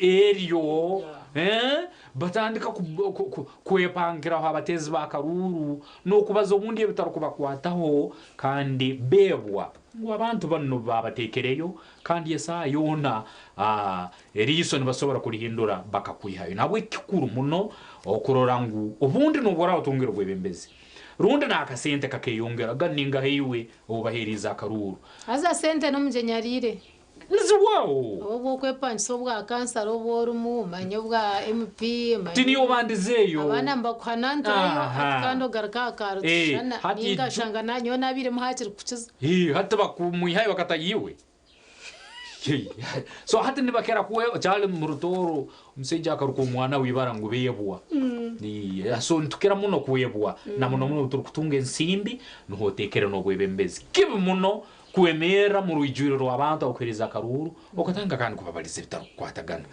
eryo batandika kwepangiraho abateezi ba karuuru n'okubaza obundi ebitarukubakwataho kandi beebwa ngu abantu banu baabateekereyo kandi esaaha yoona eriiso nibasobora kurihindura bakakwihayo. Nahabweki kikuru muno okurora ngu obundi noobu oraaba otungire obwebembezi rundi n'akasente kakeyongera, ganu ningaha iwe ou baheeriize akaruuru. Haza sente n'omugyenyi ariire. Nizihwaho. Obw'okwepangisa obwa kansara obu orimu, manya obwa MP, manya Ti niiwe obandizeeyo. Abaana nibakuhananturayo hati kandi ogaruka aha kaaro tushushana Hati nainga oshanga nyowe naabairemu haakiri kukukiza. Hati bakumwihayo bakatayo iwe. So hati nibakira kwe kyali omu Rutooro omusaija akaruka omwana we ibara ngu Beebwa. So nitukira muno kwebwa na muno muno obu turikutunga ensimbi niho oteekere n'obwebembezi. Kibi muno Kwemerra omu rwijwire rw'abantu abakuheereza akaruuru okatandika kandi kubabaliza ebitarukukwatagana.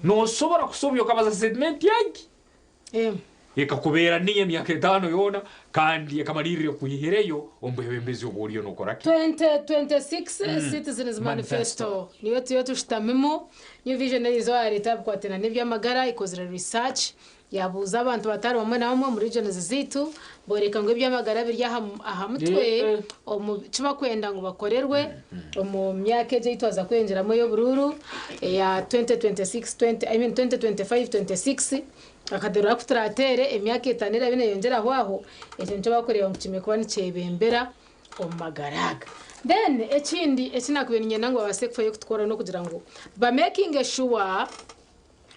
Nosobora kusobya okabaza sitatimenti egi ekakubeera niyo emyaka etaano yoona kandi ekamalirra ekwihireyo omu bwebembezi obu oriyo nokora ki? 2026 Citizens Manifesto niyo turiyo tushutamimu. New Vision eriizooba yareeta aha bikwatiraine n'eby'amagara ekozire research Yaabuuza abantu batari bamwe na bamwe omu regions zaitu, booreka ngu eby'amagara biri aha mutwe omu ki bakwenda ngu bakorerwe omu myaka egi ei twaza kweyongyeramu ey'oburuuru eya 2026, I mean 2025, 26. Akaderu aku turaateere emyaka etaano eraabe neeyongyeraho aho, ekyo nikyo barikureeba ngu kiine kuba nikyebembera omu magara aga. Then ekindi eki naakubaire niinyenda ngu babaase kufayo kutukora n'okugira ngu bamekinge shuwa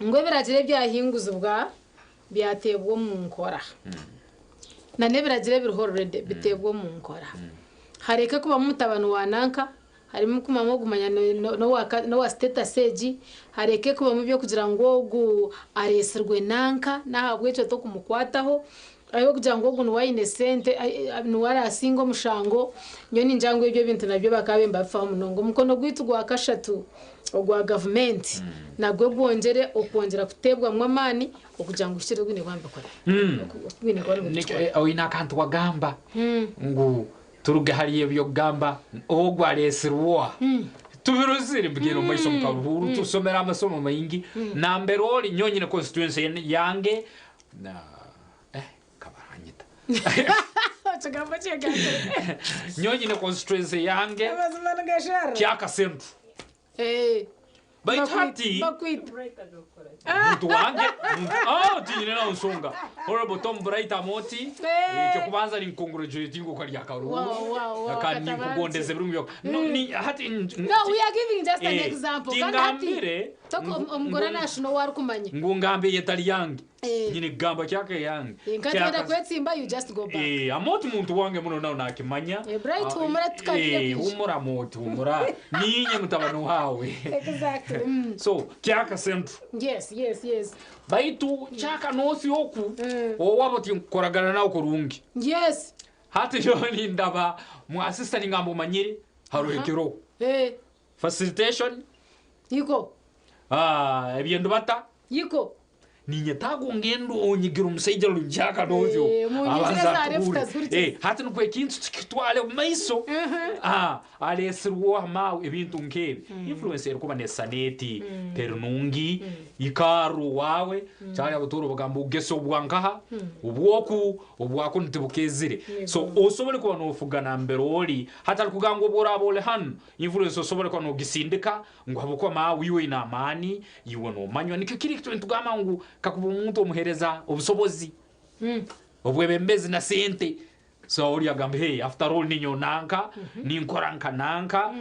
ngu ebiragiro ebyahinguzibwa byateebwa omu nkora. Na n'ebiragiro ebiriho already biteebwe omu nkora. Hareke kubamu mutabani wa nanka, harimu kubamu ogu manya n'owa status egi, hareke kubamu eby'okugira ngu ogu areetsirwe nanka n'ahabw'ekyo tokumukwataho, ahabw'okugira ngu ogu niwe aine sente, niwe araasinge omushango, nyowe ningira ngu ebyo ebintu nabyo bakaabaire nibabifaho munonga. Omukono gwaitu gwa kashatu ogwa gavumenti nagwo gwongyere okwongyera kuteebwamu amaani okugira ngu hikire ogwine kuba nibikora. Ogwine kuba nibikora. Oine akantu wagamba ngu turuge hariyo eby'okugamba ogu areetsirwe oha tubirozire mbigenda omu maiso omu karuhuru tusomere amasomo maingi nambere ori nyowe nyine constituency yange na eh kabaranyita Ekigambo kyegambire. nyowe nyine constituency yange Amazima nigasharira. Kyaka Central. Eh. Baitu hati Bakwita. muntu wange muntu oh tinyine naho nsonga honorable Tom Bright Amoti ekyokubanza ninkongratulating okarya akaruru Wow, wow, wow, kandi katabanzi. ninkugondeza ebirungi byona no ni hati No, we are giving just an example. Kandi hati tingambire toko omugore nashuna owu arikumanya. ngu ngambe eyetari yange Eh. nyine kugamba kyaka eyange Nka twenda kwetsimba you just go back. Eh, Amoti muntu wange muno nawe nakimanya. Eh, Bright humura tukarire kwija. Humura Amoti humura. Ninye mutabani wawe. Exactly. So Kyaka Central. Yes. Baitu Kyaka North oku owabo tinkukoragana nawe kurungi. Yes. Hati yo nindaba mwasista ningamba omanyire haruhekero. Eh. Facilitation. Yiko. Ah, ebyendo bata. Yiko. Ninyetaaga ongenda onyigira omusaija rungyaka n'ozyo Eh, munyigire abanza za atuhure. left azihurikize. Eh, hati nikwo ekintu tukitwale omu maiso Ah, areesirwe ahamawe ebintu nk'ebi influence erikuba nesaneti terinungi ikaru wawe kyari abatuuro bagamba ogesa obwankaha obwoku obwaku nitibukezire so osobole kuba nofuga nambere ori hatari kugamba obu oraba ori hanu influence osobole kuba nogisindika ngu habwokuba maawe iwe oine amaani iwe nomanywa nikyo kiri ekyo nitugamba ngu kakuba omuntu omuhereza obusobozi obwebembezi na sente so ori agamba hey after all ninyo nanka ninkora nka nanka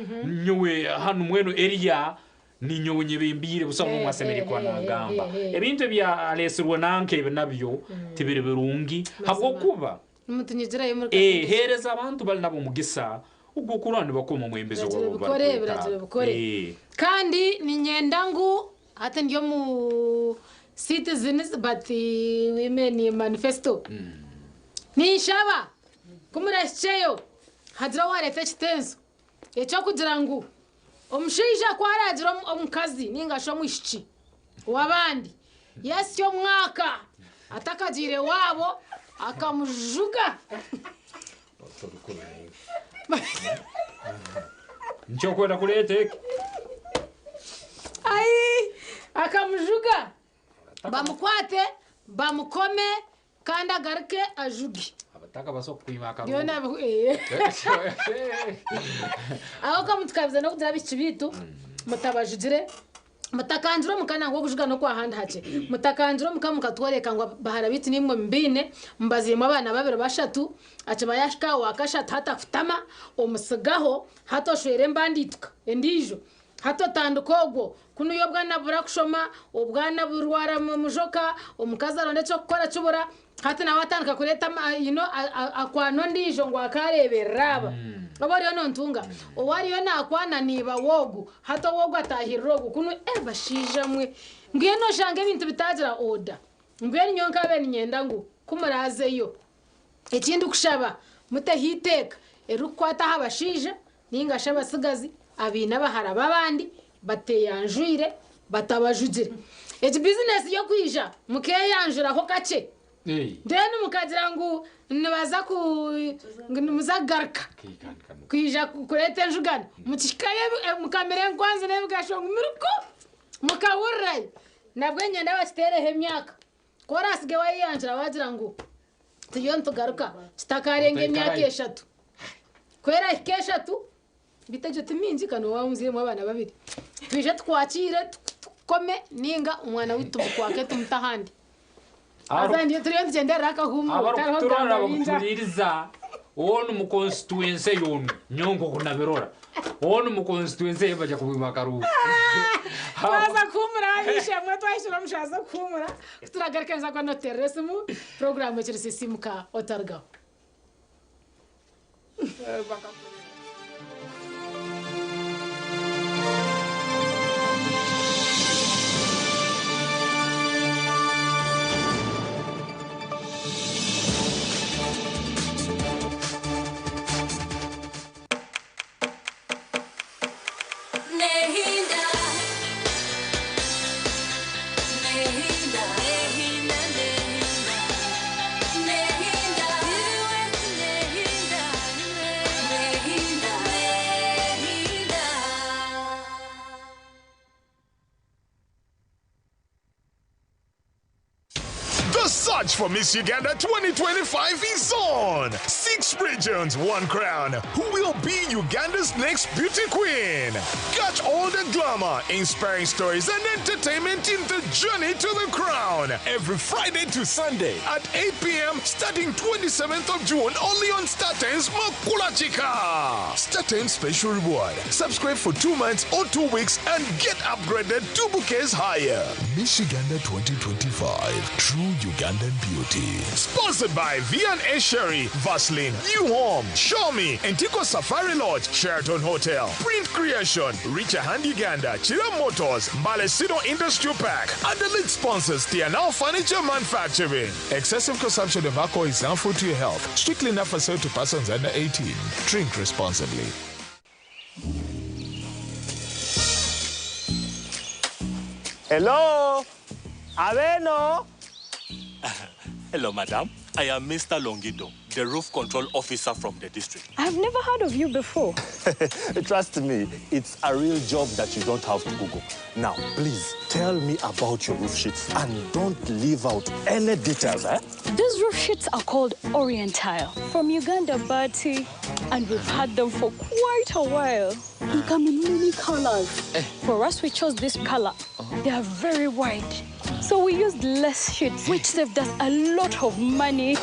nyowe hanu mweno area ninyowe nyebembire busa Eh, n'omwe asemereire eh, kuba eh, nagamba eh, eh. ebintu ebyaresirwe nanka ebi nabyo tibiri birungi habwokuba Nimutunyigirayo muri eh, hereza abantu bali nabo omugisa ogw'okurora nibakoma omwembezi Biragiro wabo bikore, barikwetaaga. biragiro bikore. Eh. Kandi ninyenda ngu hati ndi omu citizens but women manifesto. Ninshaba kumurahikyeyo hagira owareeta ekitenso ekyokugira ngu omushaija ku aragira omukazi ninga shi omwishiki w'abandi yasya omwaka atakagiire waabo akamujuga. Nikyo okwenda kureeta eki? Ai, akamujuga bamukwate bamukome kandi agaruke ajuge. Abataka basobola kukwima akaruru. Byona eh. Aho kamutukabiza n'okugira abishiki biitu mutabajugire mutakangire omuka nangwa okujuga n'okwahandi hakye mutakangire omuka mukatworeka ngu bahara biitu nimwe mubiine mubaziiremu abaana babiri bashatu akiba yashika owa kashatu hati akutama omusigaho hati oshwere embandiituka endiijo hati otandika ogwo kunuyo obwana burakushoma obwana burwara mujoka omukazi aronda ekyokukora kibura hati nawe atandika kureeta you know, akwana ondiijo ngu akareeberera aba oba oriyo nontunga owariyo nakwana niiba wogu hati owogu atahirira ogu kunu bashaija mwe mbwenu oshanga ebintu bitagira oda mbwenu nyowe nkabe niinyenda ngu kumurazeyo ekindi kushaba muteho iteeka erikukwata aha bashaija ninga shi abasigazi abaine abahara b'abandi bateyanjwire batabajugire egi bizinesi y'okwija mukeyanjuraho kakye then mukagira ngu nibaza ku ngu nimuza kugaruka kwija kureeta enjugano mukihikayo mukamira enkwanzi n'ebigasho ngu miriko mukahurirayo nabwo enyenda bakiteereho emyaka ku orasige wayeyanjura wagira ngu turiyo nitugaruka kitakarenga emyaka Otaikarayo. eshatu ku erahika eshatu beitu egyo ti mingi kandi waaba omuzairemu abaana babiri twije tukwakire tukome ninga omwana waitu tumukwake tumute ahandi. Haza ndiyo turiyo nitugyendera akahumuro tariho abarikuturora kugamba bingi. bakutuliiriza onu mu constituency yonu nyonko kunabirora onu mu constituency ye baja kubima akaruhu. Twaza kuhumura abishemwe twahishura omushaza kuhumura kuturagaruka nza kuba noterera esimu puroguramu ekiri sisimuka otarugaho. Nehinda, nehinda, nehinda, nehinda, nehinda, nehinda, nehinda. The search for Miss Uganda 2025 is on. Six regions, one crown. Who will be Uganda's next beauty queen? Catch all the glamour, inspiring stories, and entertainment in the journey to the crown. Every Friday to Sunday at 8 p.m. starting 27th of June only on StarTimes Makulachika. StarTimes special reward. Subscribe for 2 months or 2 weeks and get upgraded two bouquets higher. Miss Uganda 2025. True Ugandan beauty. Sponsored by V&A Sherry, Vaseline, New Home, Xiaomi, Antico Safari Lodge, Sheraton Hotel, Print Creation, Richa Hand Uganda, Chira Motors, Malesino Industrial Park, and the lead sponsors, Tianao Furniture Manufacturing. Excessive consumption of alcohol is harmful to your health. Strictly not for sale to persons under 18. Drink responsibly. Hello? Aveno? Hello, madam. I am Mr. Longido, the roof control officer from the district. I've never heard of you before. Trust me, it's a real job that you don't have to Google. Now, please tell me about your roof sheets and don't leave out any details, eh? These roof sheets are called Orientile from Uganda Bati, and we've had them for quite a while. They come in many colors. For us, we chose this color. They are very wide. So we used less sheets, which saved us a lot of money.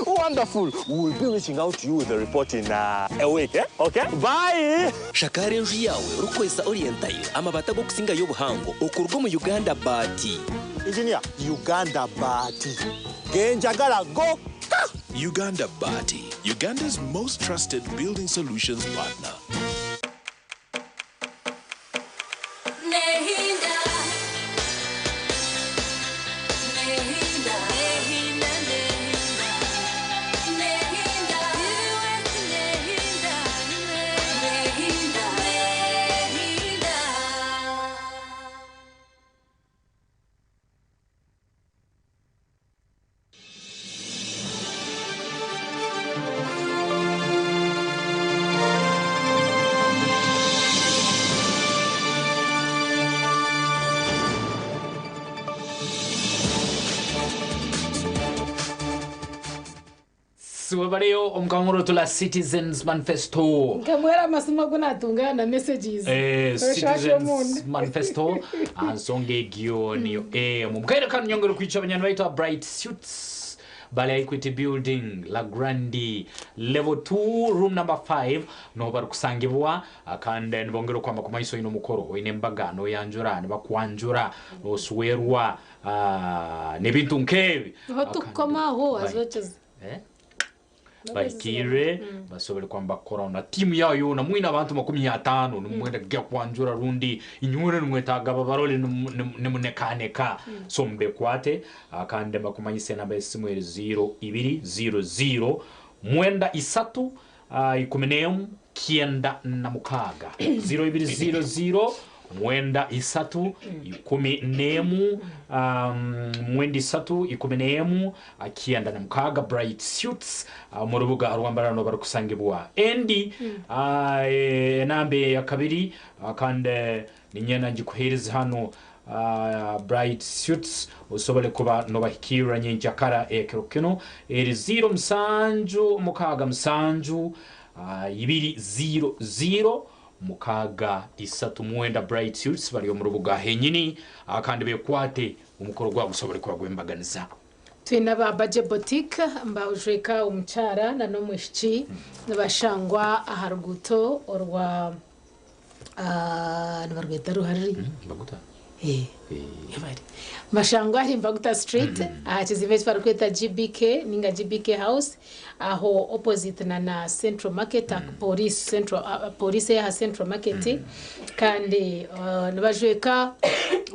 Wonderful. We will be reaching out to you with the report in a week, eh? Okay? Bye! Shakara enju yawe rukozesa Orientile amabati ag'okusinga y'obuhango okuruga omu Uganda Baati. Engineer, Uganda Baati. Genjagala go! Uganda Bati, Uganda's most trusted building solutions partner. Nehinda, nehinda, nehinda, nehinda, nehinda, nehinda, nehinda. Siwebaleyo omukankuro tula Citizens Manifesto. Nkamwera amasimu agu natunga na messages. Oshasha Citizens omundu. Manifesto ansonga egyo niyo emu mukaire kano nyongera okwica abanyani baitu Bright Suits bali Equity Building La Grandi level 2 room number 5 niho barikusangibwa kandi nibongera okwamba ku maiso oine omukoro oine embaga noyanjura nibakwanjura noswerwa n'ebintu nkebi. Aho tukukomaho azokiza. Eh? Bahikire basobole kwamba kukora na timu yayo yona mwine abantu 50 nimwenda kujya kwanjura rundi inywere nimwetaga babarole nimunekaneka. So mbekwate kandi bakumanyise namba esimu eri 0200 93 11 96 0200 93 11 93 11 96. Bright Suits mu rubuga rwambarano barikusangibwa endi enambe ya kabiri kandi ninyena ngikuhereza hano Bright Suits usobole kuba nobahikirra nyenjakara ekiro kino eri 0 7 6 7 2 0 0 6 3 9. Bright Suits bari omu rubuga henyini kandi bekwate. Omukoro gwawe gusobore kuba gw'embaganiza. Twine aba Baje Boutique nibajweka omukyara na n'omwishiki nibashangwa aha ruguuto orwa nibarweta ruha ruri? Mbaguta. Nibashangwa ahari Mbaguta Street aha kizimbe eki barikweta GBK ninga GBK House aho opposite na na Central Market Police Central Police ey'aha Central Market kandi nibajweka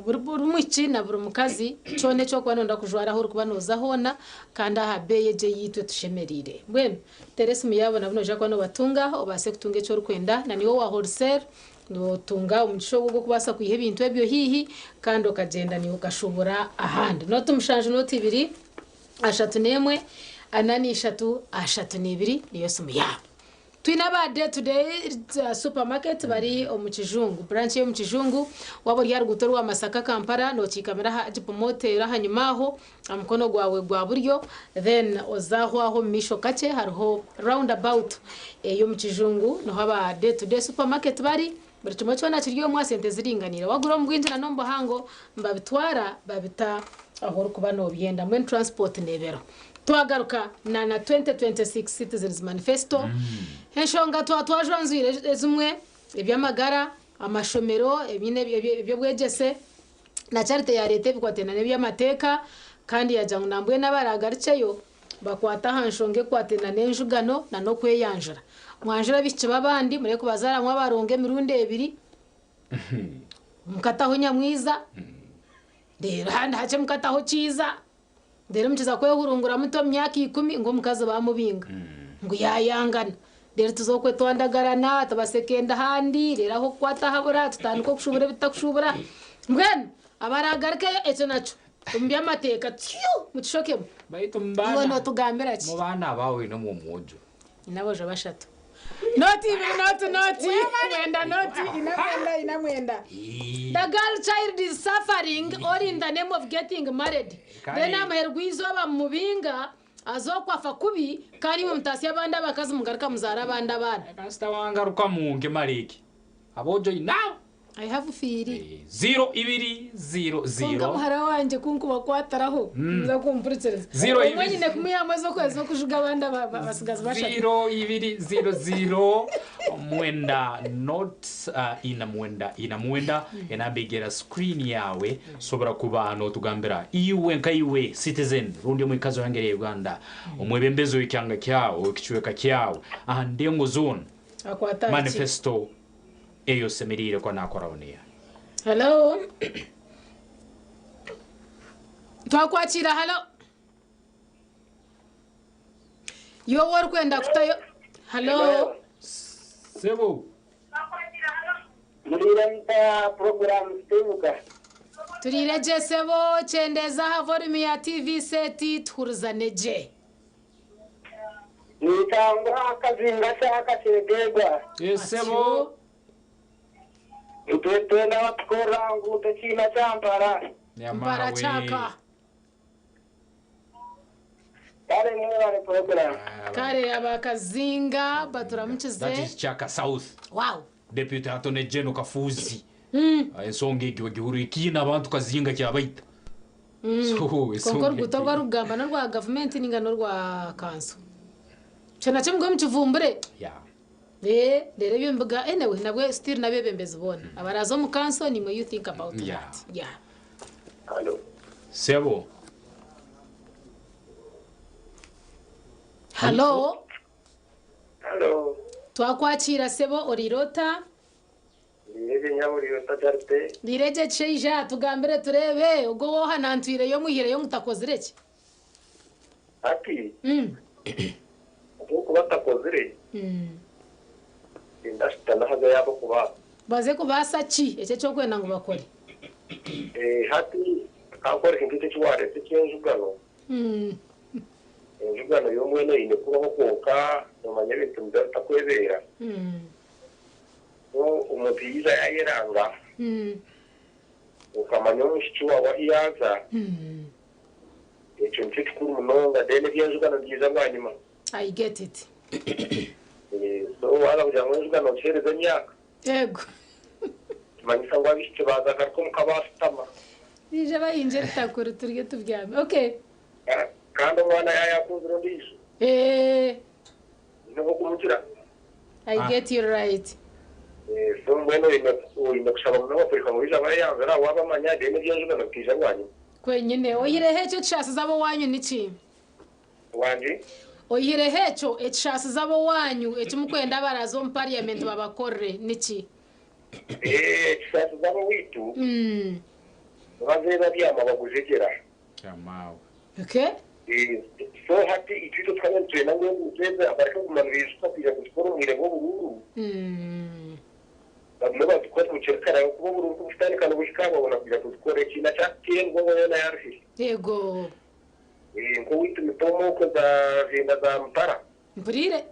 Buri mwishiki na buri mukazi kyona eki orikuba nooyenda kujwara ahu orikuba nooza hoona kandi aha beeyi egyo ei itwe tushemereire. Mbwenu teera esimu yaabo nabo noija kuba noobatunga obaase kutunga eki orikwenda. Na niiwe owa wholesale nootunga omugisha ogwo ogw'okubaasa kwiha ebintu ebyo haihi kandi okagyenda naiwe okashuubura ahandi. Nooti mushanju nooti ibiri 31 43 32 niyo simu yaabo. Twine aba Day to Day Supermarket bari omu Kijungu, branch ey'omu Kijungu. Waaba ori aha ruguuto orwa Masaka Kampala nokiikamira aha Agip Motel ahanyima aho aha mukono gwawe gwa buryo then oze aho aho omu maisho kakye hariho round about ey'omu Kijungu niho aba Day to Day Supermarket bari. Buri kimwe kyona kiri omwo aha sente ziringaniire. Wagura omu bwingi na n'omu buhango nibabitwara babita ahu orikuba nobyenda. Mbwenu transport neeba eriho. Twagaruka na na 2026 Citizens Manifesto. Enshonga twaba twajwanzwire ezimwe, eby'amagara, amashomero, eby'obwegyese, na Charity yaareeta ebikwatiraine n'eby'amateeka kandi yaagira ngu nambwenu abaraagarukyeyo bakwate aha nshonga ekwatiraine n'enjugano na n'okweyanjura. Mwanjure abaishiki b'abandi mureke kubazaaramu abarongo emirundi ebiri, mukataho nyamwiza, reero ahandi hakye mukataho kiiza. Reero mukiza kwehurungura muti omu myaka ikumi ngu omukazi baamubinga, ngu yaayangana. Reero tuza okwe twandagarana, tubasekenda ahandi, reero ah'okukwata habura, tutandika okushuubura ebi tutakushuubura. Mbwenu abaraagarukeyo ekyo nakyo omu by'amateeka tyo mukishokemu. Baitu mu Iwe baana nootugambira ki? mu baana abaawe oinemu omwojo? Nyine aboojo bashatu. Nooti ibiri nooti nooti mwenda nooti ina mwenda ina mwenda. The girl child is suffering all in the name of getting married. Then amuheru gw'eizooba mumubinga aza okwo afa kubi kandi imwe mutaasya abandi abakazi mugaruka muzaara abandi abaana. Kasita wangarukamu nkimara eki aboojo oinabo. I have fiiri. Ziro ibiri ziro Kwonka ziro. muhara wangye ku nkubakwatiraho nimuza kumpurikiriza. Ziro Omwe ibiri. nyine kumuihamu ez'okwezi okujuga abandi abatsigazi bashatu. Ziro ibiri ziro ziro mwenda not ina mwenda ina mwenda enamba egera screen yawe sobora kuba notugambira iwe nka iwe citizen rundi omwikazi wangeri ya Uganda omwebembezi w'ekyanga kyawe ekicweka kyawe aha ndengo zone Akwata ki? manifesto eyo osemeriire kuba nakoraho niya. Hello. Twakwakira hello. Yowe orikwenda kutayo. Hello. Sebo. Muriire muta program Sitiibuka. Turiire gye sebo kyendeza aha volume ya TV set tuhurizane gye. Nitangwa akazinga kyaka kyegegwa. Sebo. Itwe twena batukorra ngu tekiina kyampara. Mpara kyaka. Kare mwebale program. Kare abakazinga baturamukize. That is Chaka South. Wow. Deputy Attorney General Kafuuzi. Ensonga egyo bagihurikiine abantu kazinga kyabaita. So, Kwonka ensonga oruguuto oru barikugamba n'orwa gavumenti ninga n'orwa kanso. Ekyo nakyo mugwe mukivumbure. Yeah. Reero ebyo mbiga anyway nabwe still n'abeebembezi boona. Abaraaza omu kanso niimwe you think about that. Yeah. Hello. Sebo. Hello. Hello. Twakwakiira sebo oriire ota? Ndiire nyaburi ota Charite. Ndiire gye kishaija tugambire tureebe ogwo wohanantwireyo omwihireyo ngu takozire ki? Hati. Ahabw'okuba atakozire tindashutana haza yaaba okubaasa. Baze kubaasa ki? Ekyo eki orikwenda ngu bakore. Hati kankworeke nk'ekyo eki waareeta eky'enjugano. Enjugano y'omwene eine kubaho kwonka noomanya ebintu nibiba bitakwebeera. So omuntu yaija yaayeranga okamanya omwishiki waawe ahu yaaza, ekyo nikyo kikuru munonga then eby'enjugano nibiija bwanyima. I get it. So waaza kugira ngu enjugano ogiheereze emyaka, Yego. kimanyisa ngu abaishiki baazagaruka omuka baashutama. Biije bahingye ebitakuri turye tubyame. Okay. Kandi omwana yayakunzire ondiijo. Eh, Nyine obw'okumugira. I get you right. So mbwenu oine kushaba munonga kureka ngu baije bayeyanzura waabamanya then eby'enjugano bikaija bwanyima. Kwenyine. Oihireho ekyo ekishaasize ab'owaanyu niki? Wangi? Oihireho ekyo ekishaasize ab'owaanyu eki mukwenda abaraaze omu parliament babakorere niki? Ekishaasize ab'owaitu nibazeeba babyama bagujegyera. Okay. So hati itwe itwe tukaba nitwenda ngu enguuto ezi bareke kuguma nibaijuka kwija kuzikora omu bwire bw'oburuuru. Bagume bazikore bukiri kare ahabw'okuba oburuuru kubukutandika nibuhika babona kwija kuzikora. Ekiina kyakukira emigongo yoona yaruhire. Yego. Nk'owaitu Mitooma okwo za Rhinda za Mutara. Mpuriire.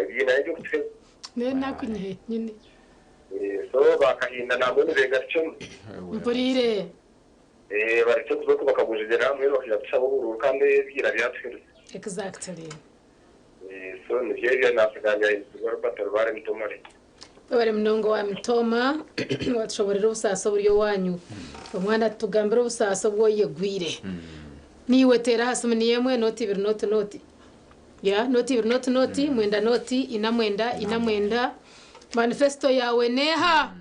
Ebiina n'eby'okutuheza. N'enaku nyine. So ba Kahinda nambwenu begarukyemu. Mpuriire. Barekye kuza okwo bakagujegyera hamwe bakaija kutushaba oburuuru kandi ebiina byatuherize. Exactly. So nibyo ebyo naatugambira nitugwa Robert Rubare Mitomore. Webare munonga owa Mitooma watushoborera obusaasi oburi owanyu. Omwana atugambire obusaasi obu oyegwire. Niiwe teera aha simu niyo emwe nooti ibiri nooti nooti. Ya nooti ibiri nooti nooti mwenda nooti ina mwenda ina mwenda. Manifesto yaawe neeha?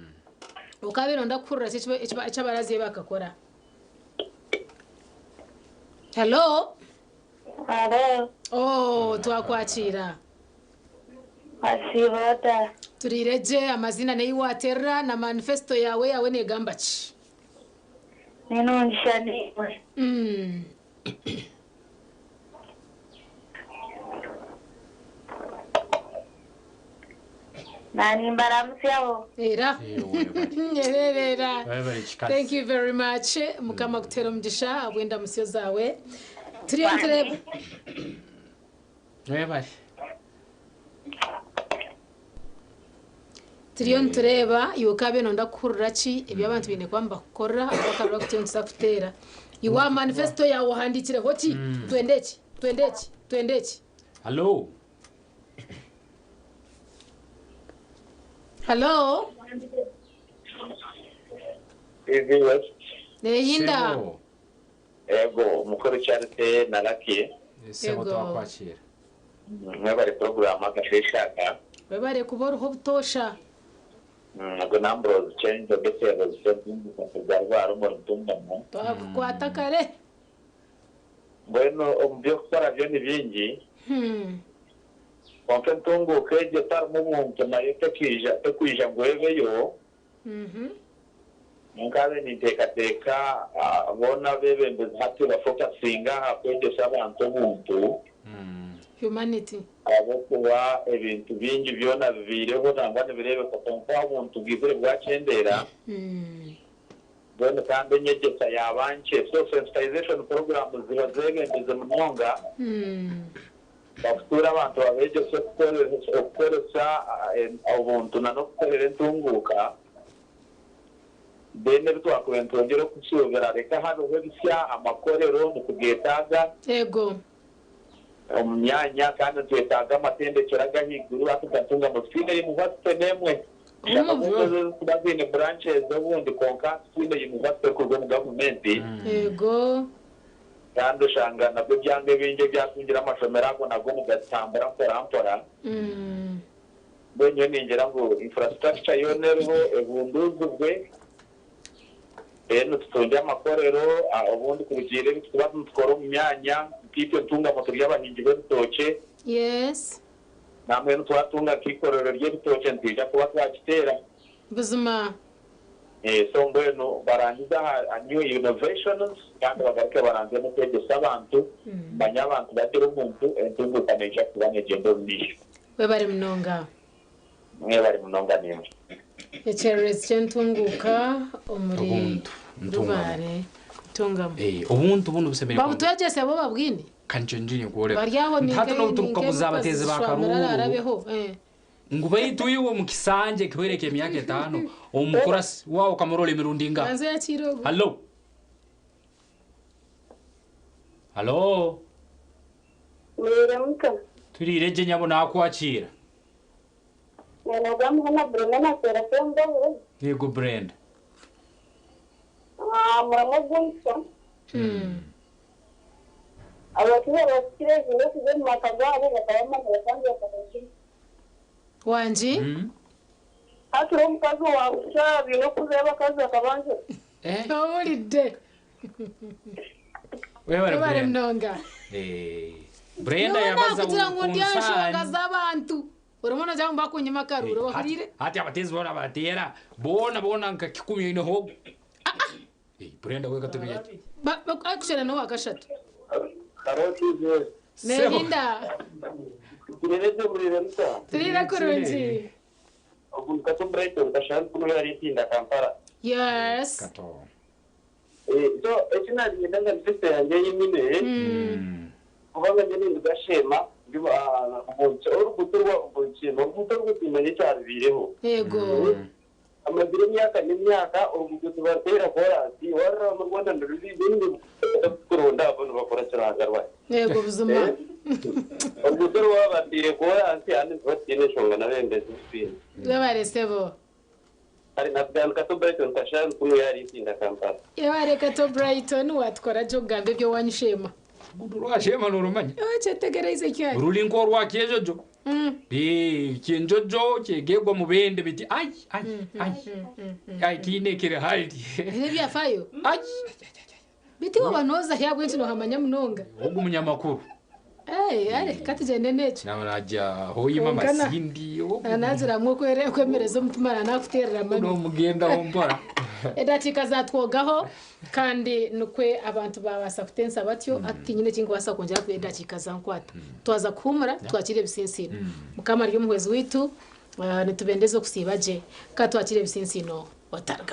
Okabeire nooyenda kuhurira ki eki abaraziye bakakora? Hello? Hello. Oh, twakwakiira. Wasiiba ota? Turiire gye, amaziina n'ei waaterera na manifesto yaawe yaawe neegamba ki? Ni nungi shana imwe. Nanimbaramutsyaho. Era. Era. Webale kikazi. Thank you very much. Mukama akutere omugisha ahabw'endamutsyo zaawe. Turiyo nitureeba. Webale. Turiyo nitureeba iwe okaabaire nooyenda kuhurira ki ebi abantu baine kuba nibakukorera ahabw'akaruru aku turiyo nituza kuteera. Iwe aha manifesto yaawe ohandiikireho ki? Twenda eki, twenda eki, twenda eki. Hallo. Hallo. Neehinda. Ego, mukuru Charite na Lucky. Sebo twakwakira. Mwebare puroguramu akasheeshe aka. Webare kuba oriho obutoosha. Ogu ni Ambrose Chenjo Betero Zisebumbuka rwaro omuri Ntungamo. Twakukwata kare. Mbwenu omu by'okukora byo ni bingi. Kwonka entunguuka egyo etarimu buntu nayo tekwija tekwija ngu ebeyo. Nkabe ninteekateeka boona abeebembezi hati bafokasinga aha kwegyesa abantu obuntu. Humanity. Ahabw'okuba ebintu bingi byona bibaireho nangwa nibireebeka kwonka obuntu bwizire bwakyendeera. Mbwenu kandi enyegyesa yaaba nkye so sensitization programs ziba zeebembeze munonga. Bakutuura abantu babeegyese okukoresa obuntu n'okukorera entunguuka. Then ebi twakubaire nitwongyera okushuubira reka habeho ebisya, amakorero nitugeetaaga. Yego. Omu myanya kandi nitwetaaga amatendekyero ag'ahaiguru hati nka Ntungamo titwine yunivasite n'emwe. Shana obundi ezo ezirikuba ziine branches obundi kwonka titwine yunivasite erikuruga omu gavumenti. Yego. Kandi oshanga nabwo ebyanga ebingi ebyatungire amashomero ago nago nigatambura mpora mpora. Mbwenu nyowe ningira ngu infrastructure yoona eriho ebunduuzibwe then tutungye amakorero obundi kurugiirira ebi turikuba nitukora omu myanya nkaitwe Ntungamo turi abahingi b'ebitookye. Yes. Nambwenu twatunga nk'ikorero ry'ebitookye nitwija kuba twakiteera. Buzima. So mbwenu barangize aha new innovations kandi bagaruke baranze n'okwegyesa abantu, manya abantu bagire omuntu entunguuka neija kuba negyenda omu maisho. Webare munonga. Mwebare munonga naimwe. Ekyererezi ky'entunguuka omuri Obuntu, Ntungamo. Rubare, Ntungamo. Obuntu bunu busemereire Babutwegyese bo babwine? Ka nikyo ngiye kworeka. Bari aho Nti hati n'obu turikukaguza ninka abateezi ba ebikozi karuuru arabeho, eh. ngu baitu iwe omu kisanja ekihweire eky'emyaka etaano omukurasi waawe okamurora emirundi ingaha? Banza yakiire ogu. Hallo. Hallo. Mwire muto. Turiire gye nyabo naakwakiira. Nyowe Muhana Brenda nateera Sembabule. Yego Brenda. Aha muramwa gw'omusha. Abashaija bakukira ebiine okuza omu maka gaabo bakabamanira kandi bakabakira. Wangi? Hakiri omukazi wakusha biine okuzayo abakazi bakabangira. Owulidde. Webale Webale Brenda. munonga. Brenda Niwe yabaza nakugira ngu ndi aha nshonga concern. z'abantu. Orimu nogira ngu bakunyima akaruru bahuriire? Hati abatezi boona bateera boona boona nka kikumi oineho. Brenda we katunuya. Akushana n'owa kashatu. Karoti ze. Nehinda. Kirereze murire muta. Turire kurungi. Ogu Kato Brighton kashantu kuno yari itinda Kampala. Yes. So ekinagenda nga ndifite yange yimine. Kubanga njye nindugashema oruguto rwa kubonchema oruguto rw'ukutimanya ekyarubiireho. Yego. Amazire emyaka n'emyaka oruguto tubateera koransi warara mu Rwanda niruri kuronda abo nibakora kiranga rwayo. Yego buzima. Oruguto rwabateire koransi handi ntibatine enshonga nabembezi bisiine. Webale sebo. Hari na Bwana Kato Brighton kashantu kuno yari itinda Kampala. Webale Kato Brighton watukora gye okugamba eby'owanyushema. Rwashema norumanya. Okyetegereize kyari. Ruri nk'orwa kyejojo. Kyenjojo kyegegwa mu bende biti ai ai ai. Ai kiine kiri hali. Ebyafayo? Ai. Biti waba nooza hyabwe nti nohamanya munonga. Ogu munyamakuru. Are katugyende n'ekyo. Nawe hoyima Kwonka amasindi. Nagiramu okwemereza omutima nanakuteerera mami. Nomugendaho mpora. Edakiika zatwogaho kandi nikwe abantu babaasa kutensa batyo ati nyine ekinkubaasa kwongyera kuba edakiika zankwata. Twaza kuhumura twakire ebisinsiino. Mukama ari omuhwezi waitu nitubendeza okusiiba gye ka twakire ebisinsiino otarugaho.